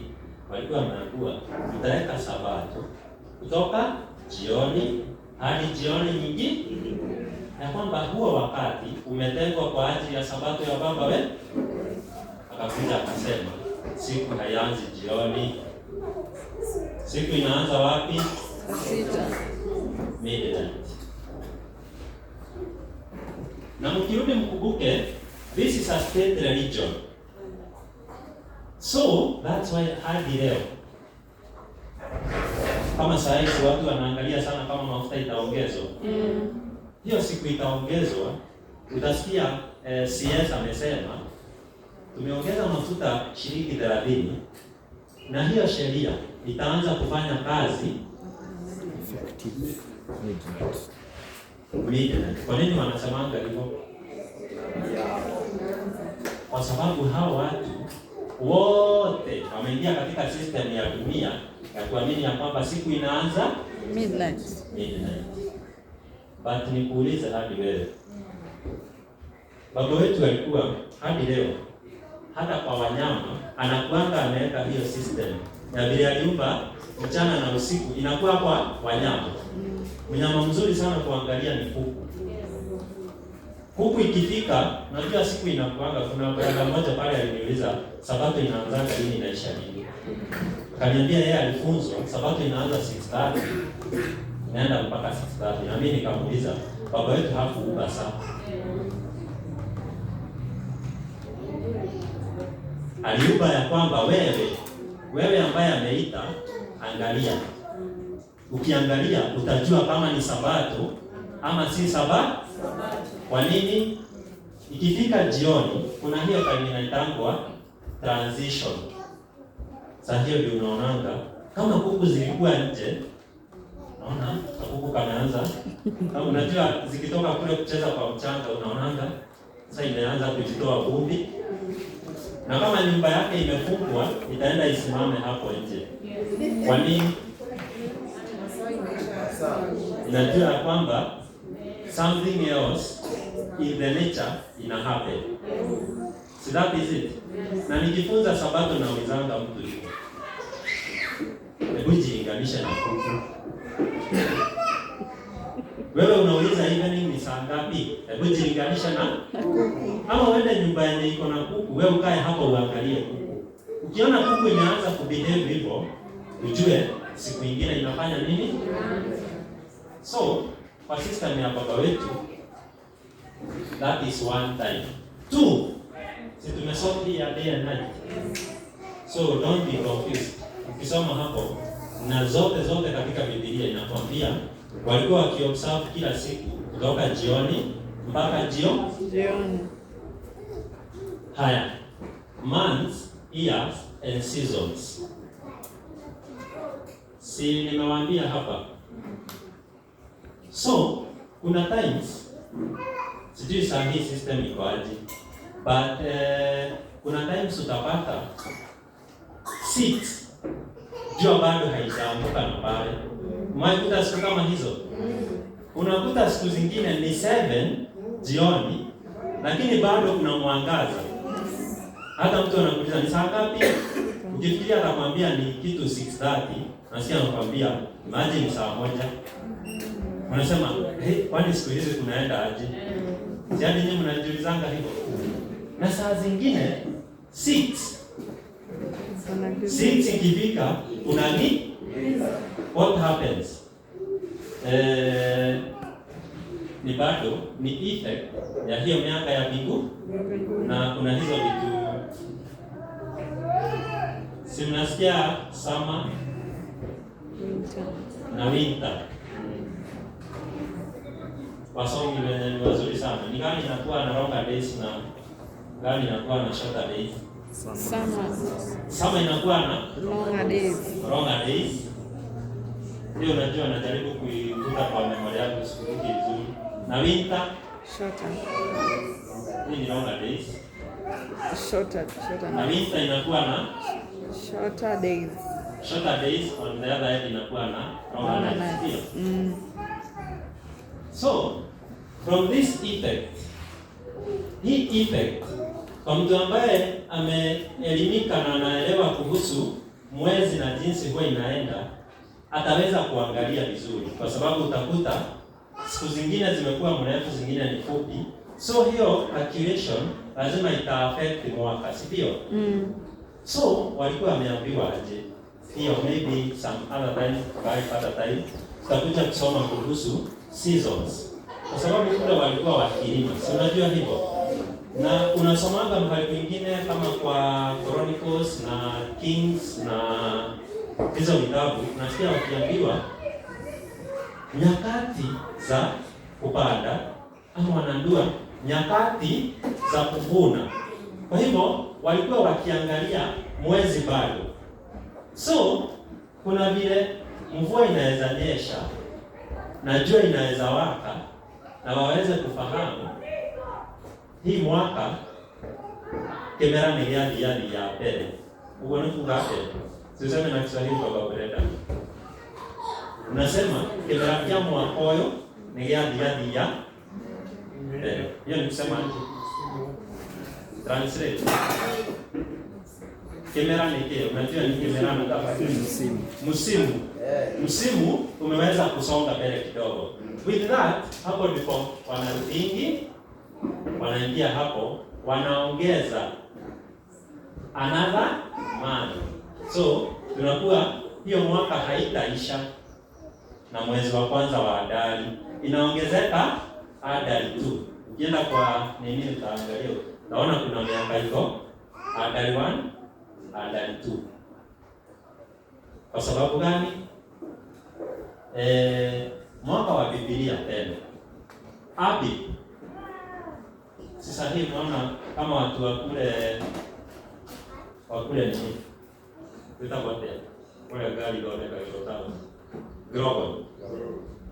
walikuwa wameambiwa tutaweka Sabato kutoka jioni hadi jioni nyingine, na kwamba huo wakati umetengwa kwa ajili ya Sabato ya Baba wetu. Akakuja akasema siku haianzi jioni. Siku inaanza wapi? 6. Midnight. Na mkirudi mkumbuke, this is a state religion. So that's why hadi leo kama saa hizi watu wanaangalia sana kama mafuta itaongezwa. Hiyo siku itaongezwa, utasikia CS amesema tumeongeza mafuta shilingi 30, na hiyo sheria itaanza kufanya kazi effective midnight. Midnight. Kwa nini wanasemanga hivyo? Kwa sababu hao watu wote wameingia katika system ya dunia ya kuamini ya kwamba siku inaanza midnight. Midnight. But nikuulize hadi wewe, Baba wetu alikuwa hadi leo hata kwa wanyama anakuanga ameweka hiyo system ya vile aliumba mchana na usiku inakuwa kwa wanyama. Mnyama mzuri sana kuangalia ni kuku. Kuku ikifika, unajua siku inakuanga. Kuna brother mmoja pale aliniuliza Sabato inaanza lini inaisha lini? Akaniambia yeye alifunzwa Sabato inaanza 6:30 inaenda mpaka 6:30. Na mimi nikamuuliza baba wetu hakuumba saa. Aliumba ya kwamba wewe ambaye ameita, angalia. Ukiangalia utajua kama ni Sabato ama si Sabato. Kwa nini? Ikifika jioni kuna hiyo time inaitangwa transition. Sasa hiyo ndio unaonanga kama kuku zilikuwa nje, unaona kuku kameanza, kama unajua zikitoka kule kucheza kwa mchanga, unaonanga sasa imeanza kujitoa vumbi. Na kama nyumba yake imefungwa, itaenda isimame hapo nje. Kwa nini? Inajua kwamba something else in the nature ina happen. So that is it. Na nikifunza Sabato naulizanga mtu hivyo, hebu jilinganishe na kuku. Wewe unauliza evening ni saa ngapi? Hebu jilinganisha na ama uende nyumba yenye iko na kuku, wewe ukae hapo uangalie kuku. Ukiona kuku imeanza kubehave hivyo, ujue siku ingine inafanya nini? So, kwa system ya baba wetu, that is one time. Two, si tumesoma hii ya day and night. So don't be confused. Ukisoma hapo na zote zote katika Biblia inakwambia walikuwa wakiobserve kila siku kutoka jioni mpaka jioni. Haya, months, years and seasons. Si nimewaambia hapa. So, kuna times sijui saa hii system iko aje, but kuna times utapata 6 jua bado haijaamka na pale. Umewahi siku kama hizo? Unakuta siku zingine ni 7 jioni, lakini bado kuna mwangaza. Hata mtu anakuuliza ni saa ngapi? Ukifikiria atakwambia ni kitu 6:30, nasikia anakuambia imagine saa 1. Unasema, "Hey, kwani siku hizi kunaenda aje?" Yaani nyinyi mnajiulizanga hivyo. Na saa zingine 6 ikifika kuna ni what happens? Ni bado ni effect ya hiyo miaka ya mbingu na kuna hizo vitu. Si mnasikia summer na winter. Wasomi wenye ni wazuri sana. Ni gani inakuwa na longer days na gani inakuwa na shorter days? Summer. Summer inakuwa na longer days. Longer days. Hiyo unajua najaribu kuivuta kwa memory yangu sikumbuki vizuri. Na winter shorter. Hii ni longer days. Shorter. Na winter inakuwa na shorter days. Shorter days, on the other hand inakuwa na longer nights. So, from this effect, hii effect kwa mtu ambaye ameelimika na anaelewa kuhusu mwezi na jinsi huwa inaenda, ataweza kuangalia vizuri, kwa sababu utakuta siku zingine zimekuwa mrefu, zingine ni fupi. So hiyo calculation lazima ita affect mwaka, si ndio? So walikuwa wameambiwa aje? Hiyo maybe some other time, by other time tutakuja kusoma kuhusu seasons, kwa sababu kule walikuwa wakilima, si unajua hivyo? Na unasomanga mahali kwingine kama kwa Chronicles na Kings na hizo vitabu, unasikia wakiambiwa nyakati za kupanda ama wanaambiwa nyakati za kuvuna. Kwa hivyo walikuwa wakiangalia mwezi bado. So kuna vile mvua inaweza nyesha na jua inaweza waka na waweze kufahamu hii mwaka kemera ni yadi yadi ya pele. Uone kugate. Siseme na Kiswahili baba Brenda. Unasema kemera kia mwaka oyo ni yadi yadi ya pele. Hiyo ni kusema translate. Kemera ni kile, unajua ni kemera na msimu. Msimu. Msimu umeweza kusonga mbele kidogo. With that, hapo ndipo wanarudingi, wanaingia hapo, wanaongeza another month. So, tunakuwa hiyo mwaka haitaisha na mwezi wa kwanza wa Adari. Inaongezeka Adari tu. Ukienda kwa nini utaangalia, utaona kuna miaka iko Adari 1, Adari 2. Kwa sababu gani? Mwaka wa Biblia tena. Abi. Sasa hii unaona kama watu wa kule nini? Tutapotea. Kwa gari ndio ndio Global.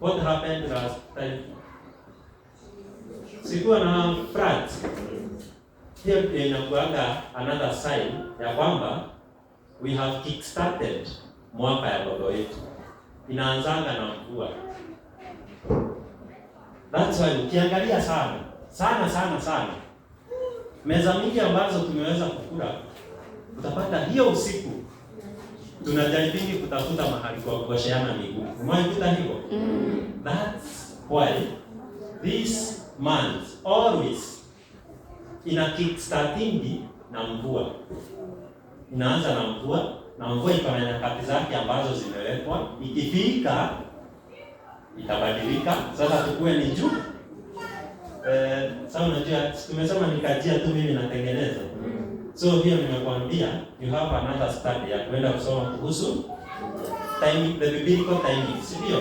What happened last time? Sikuwa na frat. Hiyo inakuanga another sign ya kwamba we have kickstarted mwaka ya baba wetu. Inaanzanga na mvua. That's why ukiangalia sana sana sana sana meza mingi ambazo tumeweza kukula, utapata hiyo usiku tunajaribu kutafuta mahali kwa kuosheana miguu. Umewahi kuta hivyo? That's why this month always ina kickstartingi na mvua. Inaanza na mvua, na mvua iko na nyakati zake ambazo zimewekwa. Ikifika itabadilika. Sasa tukue ni juu. Sasa unajua tumesema nikajia tu mimi natengeneza. So hiyo nimekuambia you have another study ya kwenda kusoma kuhusu timing, the biblical timing, si ndio?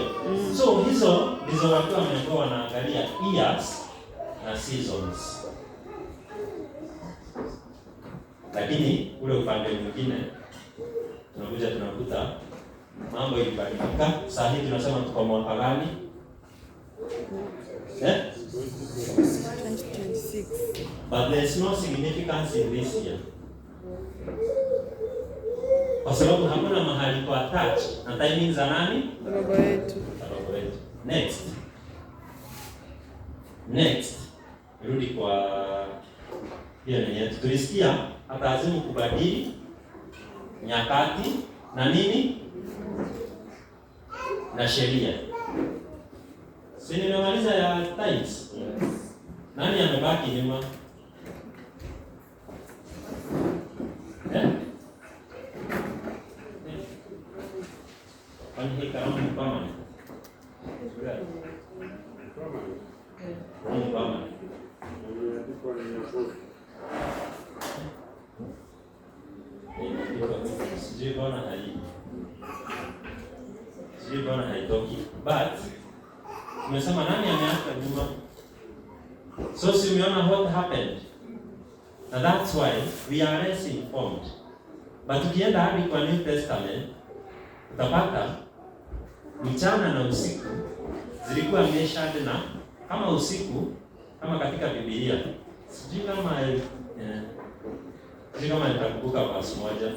So hizo ndizo watu wamekuwa wanaangalia years na seasons. Lakini ule upande mwingine tunakuja tunakuta mambo ilibadilika. Saa hii tunasema tuko mwaka gani? 2026. But there is no significance in this year. Kwa sababu hakuna mahali kwa attach na timing za nani? Baba yetu. Baba wetu. Next. Next. Rudi kwa hiyo nini yetu. Tulisikia ataazimu kubadili nyakati na nini? Na sheria. Si nimemaliza ya times? Yes. Nani amebaki nyuma? Kwani hii karamu ni permanent? Ni permanent. Sijui mbona haitoki. But tumesema nani ameacha nyuma? So si umeona what happened? And that's why we are less informed. But ukienda hadi kwa New Testament utapata mchana na usiku zilikuwa measured na kama usiku kama katika Biblia. Sijui kama nitakumbuka verse moja.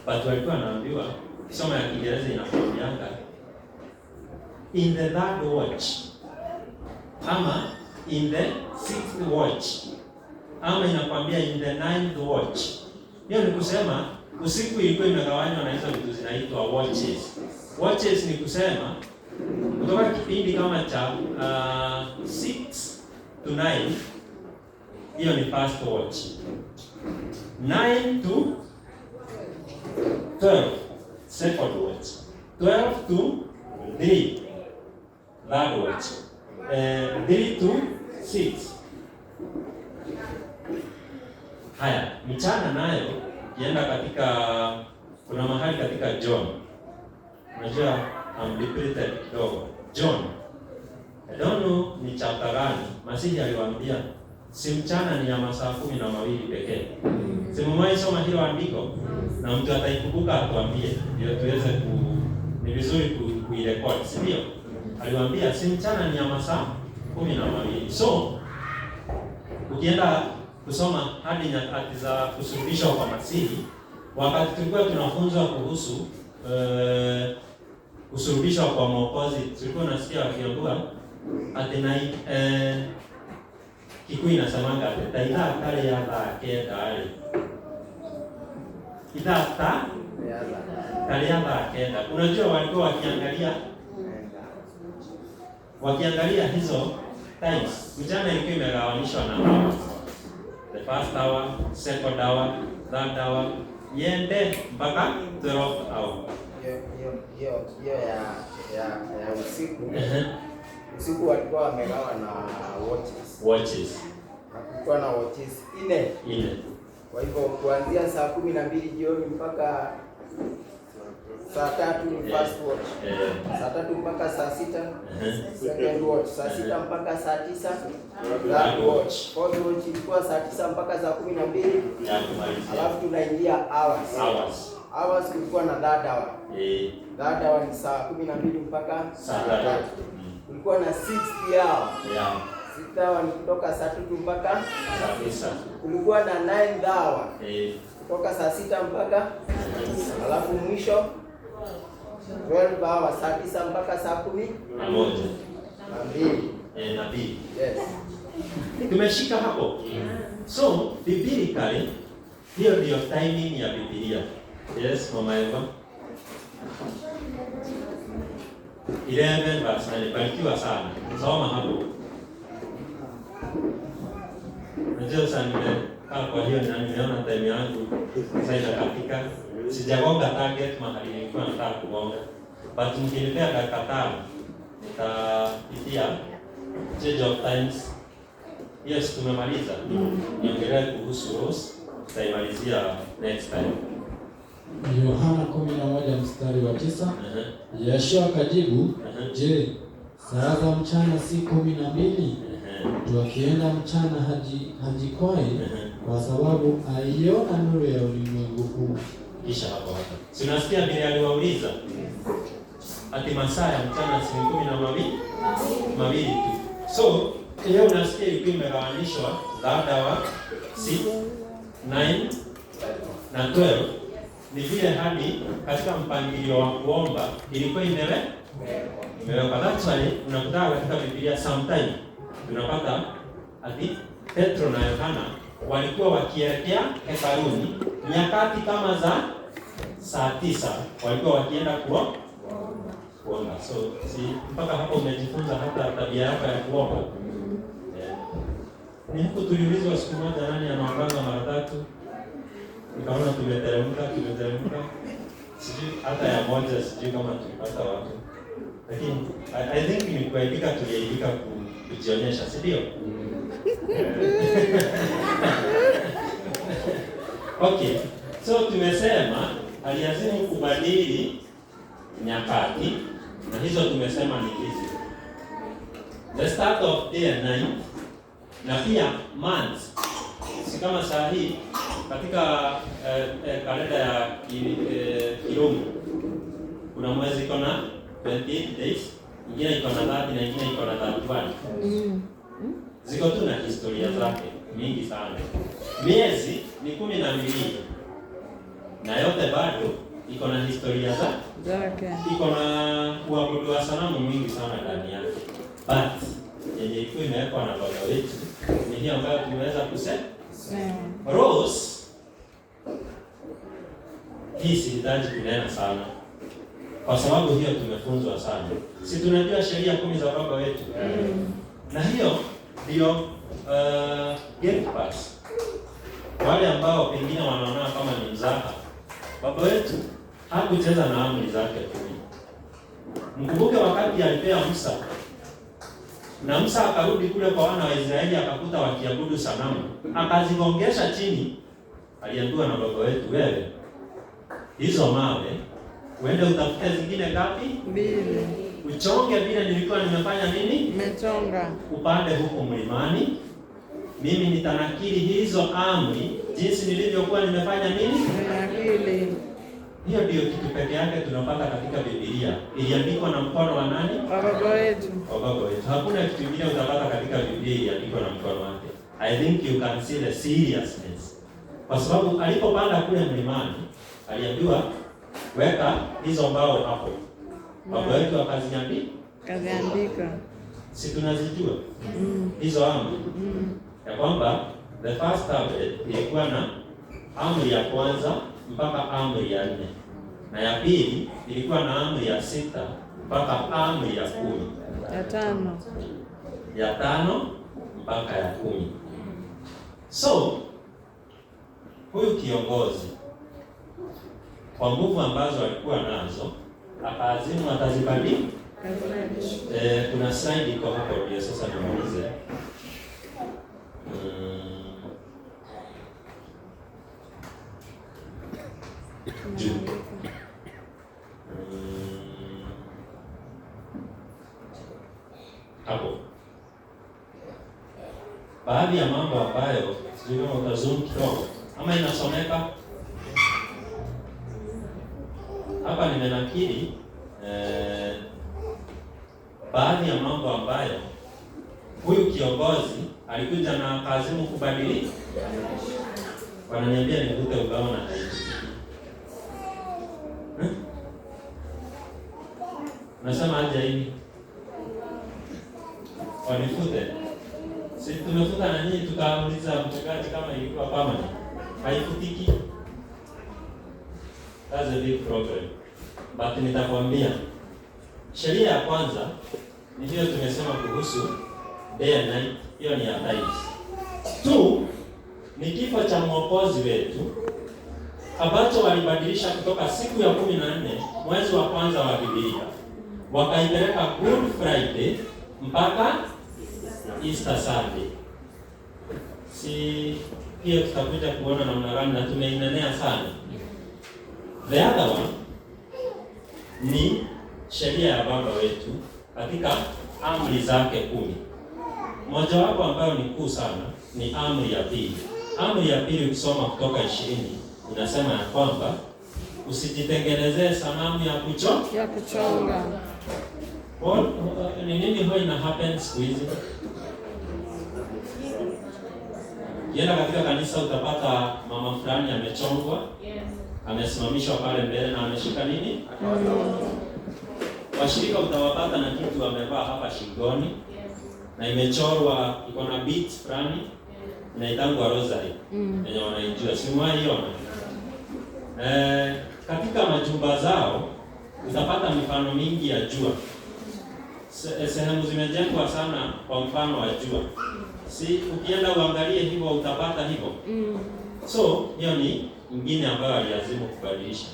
But walikuwa wanaambiwa, kisoma ya Kiingereza inakwambianga in the third watch ama in the sixth watch ama inakwambia in the ninth watch. Hiyo ni kusema usiku ilikuwa imegawanywa na hizo vitu zinaitwa watches. Watches ni kusema kutoka kipindi kama cha 6 to 9, hiyo ni first watch. 9 to 12, second watch. 12 to 3, third watch. 3 to 6. Haya, mchana nayo ukienda katika, kuna mahali katika John. Unajua I'm depleted kidogo. John. I don't know ni chapter gani. Masihi aliwaambia si mchana ni ya masaa 12 pekee. Si mmewahi soma hilo andiko? Na mtu ataikumbuka atuambie ndio tuweze ni vizuri kuirekodi, si ndio? Aliwaambia si mchana ni ya masaa 12. So ukienda kusoma hadi nyakati za kusulubishwa kwa Masihi, wakati tulikuwa tunafunzwa kuhusu kusulubishwa kwa Mwokozi, tulikuwa tunasikia wakiambiwa ati na Kikuyu inasemanga ati ta ithaa kale ya thaa kenda rĩ, ithaa ta kale ya thaa kenda. Unajua walikuwa wakiangalia hizo times. Mchana ilikuwa imegawanishwa na hours. The first hour, second hour, third hour, yende mpaka 12th hour. Hiyo ya usiku. Usiku walikuwa wamegawa na watches. Watches. Na kulikuwa na watches 4. Kwa hivyo kuanzia saa 12 jioni mpaka saa 3 ni first watch. Saa 3 mpaka saa 6 second watch. Saa 6 mpaka saa 9 third watch. Fourth watch ilikuwa saa 9 mpaka saa 12. Alafu tunaingia hours. Hours kulikuwa na third hour. Third hour ni saa 12 mpaka saa 3. Kulikuwa na sixth hour. Sixth hour ni kutoka saa 3 mpaka saa 9. Kulikuwa na ninth hour. Kutoka saa 6 mpaka alafu mwisho 12 hour saa 9 mpaka saa 11. Na mbili. Yes. Tumeshika hapo. So biblically hiyo ndio timing ya Biblia. Yes, Mama Eva. 11 verse 9. Barikiwa sana. Soma hapo. Najua sana nimekaa kwa hiyo na nimeona time yangu sasa inakatika. Sijagonga target mahali nilikuwa nataka kugonga. But mkinipea dakika 5 nitapitia Change of Times. Yes, tumemaliza. Niongelee kuhusu Rose, tutaimalizia next time. Yohana 11 mstari wa 9. Yeshua akajibu, je, saa za mchana si 12? Mtu akienda mchana hajikwai, kwa sababu aiona nuru ya ulimwengu huu. Kisha hapo hapo. Si unasikia vile aliwauliza? Ati masaa ya mchana si 12 mawili tu. So, hiyo unasikia ilikuwa imegawanishwa baada wa 6, 9 na 12. Ni vile hadi katika mpangilio wa kuomba ilikuwa imewekwa. That's why unakuta katika Biblia sometime tunapata ati Petro na Yohana walikuwa wakielekea hekaluni nyakati kama za saa 9 walikuwa wakienda kuomba. So si mpaka hapo umejifunza hata tabia yako ya kuomba. Ni huku tuliulizwa siku moja nani anaombanga mara 3. Nikaona tumeteremka. Sijui hata ya moja, sijui kama tulipata watu. Lakini I think ni kuaibika, tuliaibika kujionyesha, si ndio? Okay. So tumesema aliazimu kubadili nyakati, na hizo tumesema ni hizi. The start of day and night, na pia months. Si kama saa hii katika kalenda ya Kirumi kuna mwezi iko na 28 days, ingine iko na 30 na ingine iko na 31. Ziko tu na historia zake mingi sana. Miezi ni 12 na yote bado iko na historia zake, iko na kuabudu wa sanamu mingi sana ndani yake. But yenye ilikuwa imewekwa na baba wetu ni hiyo ambayo tumeweza kusema. Rose, hii sihitaji kunena sana kwa sababu hiyo tumefunzwa sana. Si tunajua sheria 10 za baba wetu. Na hiyo ndio gate pass. Wale ambao pengine wanaona kama ni mzaha, baba wetu hakucheza na amri zake 10. Mkumbuke wakati alipea Musa, na Musa akarudi kule kwa wana wa Israeli akakuta wakiabudu sanamu, akazigongesha chini. Aliambiwa na baba wetu, wewe hizo mawe uende utafute zingine ngapi? 2. Uchonge vile nilikuwa nimefanya nini? Nimechonga. Upande huko mlimani, mimi nitanakili hizo amri jinsi nilivyokuwa nimefanya nini? Nimenakili. Hiyo ndio kitu peke yake tunapata katika Biblia. Iliandikwa na mkono wa nani? Wa baba wetu. Wa baba wetu. Hakuna kitu kingine utapata katika Biblia iliandikwa na mkono wake. I think you can see the seriousness. Kwa sababu alipopanda kule mlimani, aliambiwa weka hizo mbao hapo. Baba wetu akaziandika. Kaziandika. Si tunazijua hizo amri. Ya kwamba the first tablet ilikuwa na amri ya kwanza mpaka amri ya 4. Na ya pili ilikuwa na amri ya 6 mpaka amri ya 10. Ya 5. Ya 5 mpaka ya 10. So huyu kiongozi kwa nguvu ambazo alikuwa nazo akaazimu atazibadili. Kuna slide iko hapo ndio sasa nimalize. Juu. Hapo. Baadhi ya mambo ambayo sijui kama utazoom kidogo ama inasomeka. Hapa nimenakili baadhi ya mambo ambayo huyu kiongozi alikuja na akazimu kubadilika. Wananiambia nivute ubao na haitiki. Nasema aje hivi? Wanifute. Si tumefuta na nyinyi tukauliza mchungaji kama ilikuwa permanent. Haifutiki. That's a big problem. But nitakwambia Sheria ya kwanza ni hiyo tumesema kuhusu day and night, hiyo ni ya times. 2 ni kifo cha Mwokozi wetu ambacho walibadilisha kutoka siku ya 14 mwezi wa kwanza wa Biblia, wakaipeleka Good Friday mpaka Easter Sunday. Si hiyo tutakuja kuona namna gani, na tumeinenea sana. The other one ni sheria ya Baba wetu katika amri zake 10. Mojawapo ambayo ni kuu sana ni amri ya pili. Amri ya pili ukisoma Kutoka 20 inasema ya kwamba usijitengenezee sanamu ya kuchonga. Ni nini huwa ina happen siku hizi? Ukienda katika kanisa utapata mama fulani amechongwa, amesimamishwa pale mbele na ameshika nini? Washirika utawapata na kitu wamevaa hapa shingoni, na imechorwa, iko na beads fulani, inaitangwa rosary. Yenye wanaijua, si mwaiona? Katika majumba zao utapata mifano mingi ya jua. Sehemu zimejengwa sana kwa mfano wa jua. Si ukienda uangalie hivyo utapata hivyo. So hiyo ni nyingine ambayo aliazimu kubadilisha.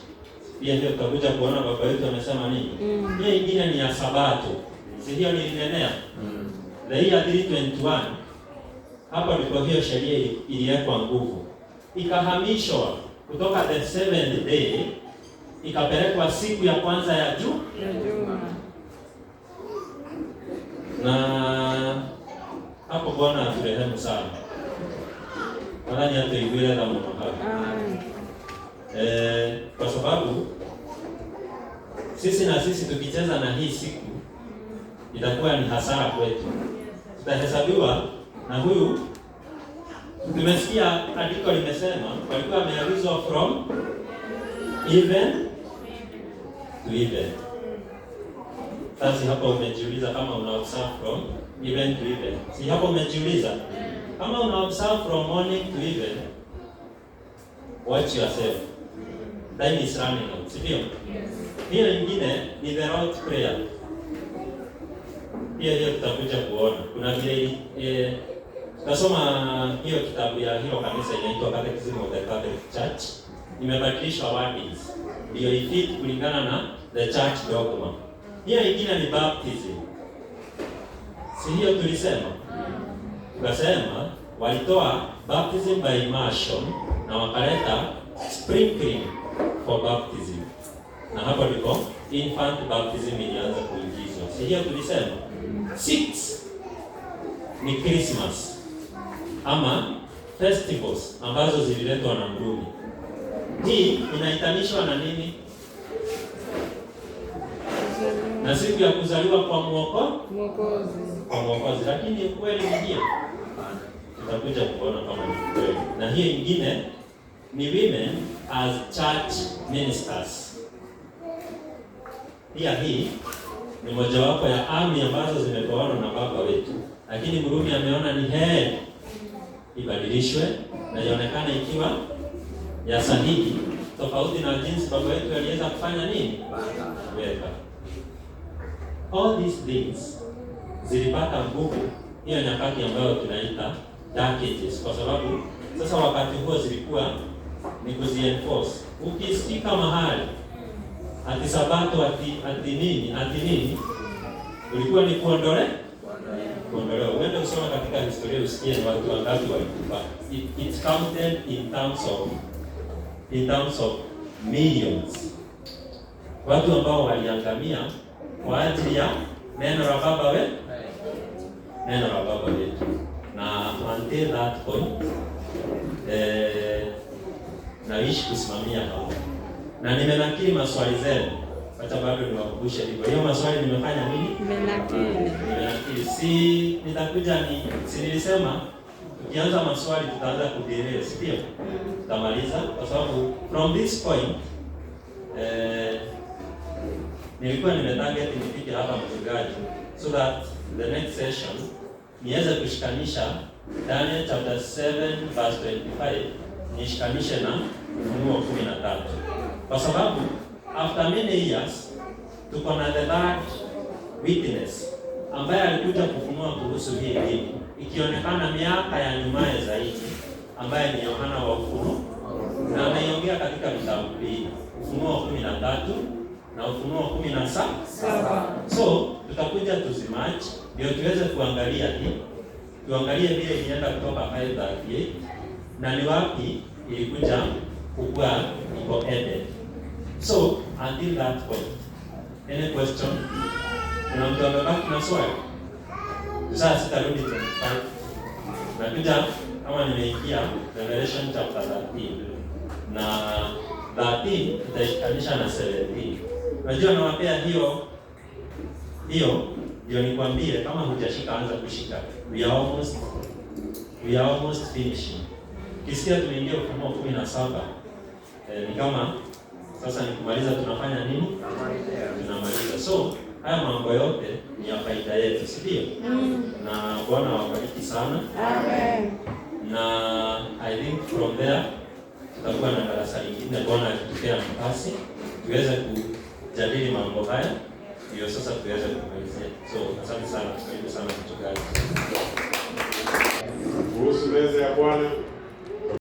Pia hiyo tutakuja kuona baba yetu amesema nini. Hiyo nyingine ni ya Sabato. Si hiyo nilinenea? The year 321, hapo ndipo hiyo sheria iliwekwa nguvu. Ikahamishwa kutoka the seventh day ikapelekwa siku ya kwanza ya juma. Na hapo Bwana aturehemu sana. Nadhani hatuiguire na muno hapo. Kwa sababu sisi na sisi tukicheza na hii siku itakuwa ni hasara kwetu. Tutahesabiwa na huyu. Tumesikia andiko limesema walikuwa wameagizwa from even to even. Sasa hapo umejiuliza kama una observe from even to even. Si hapo umejiuliza? Kama una observe from morning to even, watch yourself. Time is running out. Si ndio? Hiyo nyingine ni the Lord's Prayer. Pia hiyo tutakuja kuona. Kuna vile tutasoma hiyo kitabu ya hiyo kanisa inaitwa Catechism of the Catholic Church. Imebadilishwa wordings ndio ifit kulingana na the church dogma. Hiyo nyingine ni baptism. Si hiyo tulisema? Tukasema walitoa baptism by immersion na wakaleta sprinkling for baptism. Na hapo ndipo infant baptism ilianza kuingizwa. Si hiyo tulisema? 6 ni Christmas ama festivals ambazo zililetwa na Mrumi. Hii inaitanishwa na nini? Na siku ya kuzaliwa kwa Mwokozi. Kwa Mwokozi. Lakini ukweli ni hiyo. Tutakuja kuona kama ni kweli. Na hiyo nyingine ni women as church ministers. Pia hii ni mojawapo ya amri ambazo zimepewa na Baba wetu. Lakini Mrumi ameona ni heri ibadilishwe na ionekane ikiwa ya sahihi, tofauti na jinsi baba wetu aliweza kufanya nini? Kuweka. All these things zilipata nguvu hiyo nyakati ambayo tunaita Dark Ages, kwa sababu sasa wakati huo zilikuwa ni kuzienforce. Ukisikika mahali ati Sabato ati nini ulikuwa ni kuondolewa. Uende usome katika historia usikie ni watu wangapi walikufa. It's counted in terms of millions. Watu ambao waliangamia kwa ajili ya neno la baba wetu. Neno la baba wetu. Na until that point naishi kusimamia hapo. Na nimenakili maswali zenu. Acha bado niwakumbushe hivyo. Hiyo maswali nimefanya nini? Nimenakili. Si nitakuja ni si nilisema tukianza maswali tutaanza kudelea, si ndio? Tutamaliza kwa sababu from this point nilikuwa nimetarget nifike hapa mchungaji so that the next session niweze kushikanisha Daniel chapter 7 verse 25 nishikanishe na Ufunuo 13. Kwa sababu after many years tuko na the third witness ambaye alikuja kufunua kuhusu hii dini, ikionekana miaka ya nyumaye zaidi, ambaye ni Yohana wa Ufunuo, na ameiongea katika vitabu mbili, Ufunuo 13 na Ufunuo 17. So tutakuja tuzimatch ndio tuweze kuangalia hii, tuangalie vile ilienda kutoka 538 na ni wapi ilikuja kukua iko ended. So until that point, any question? Kuna mtu amebaki na swali? Sasa sitarudi 25. Nakuja kama nimeingia Revelation chapter 13 na 13 itaishikanisha na 17. Unajua nawapea hiyo hiyo ndio nikwambie, kama hujashika anza kushika. We are almost finishing. Kisikia tumeingia Ufunuo 17, ni kama sasa ni kumaliza. Tunafanya nini? Tunamaliza. So haya mambo yote ni ya faida yetu, si ndio? Na Bwana awabariki sana. Amen. Na I think from there tutakuwa na darasa lingine, Bwana akitupea nafasi tuweze kujadili mambo haya, ndio sasa tuweze kumalizia. So asante sana, karibu sana mchungaji. Kuhusu meza ya Bwana.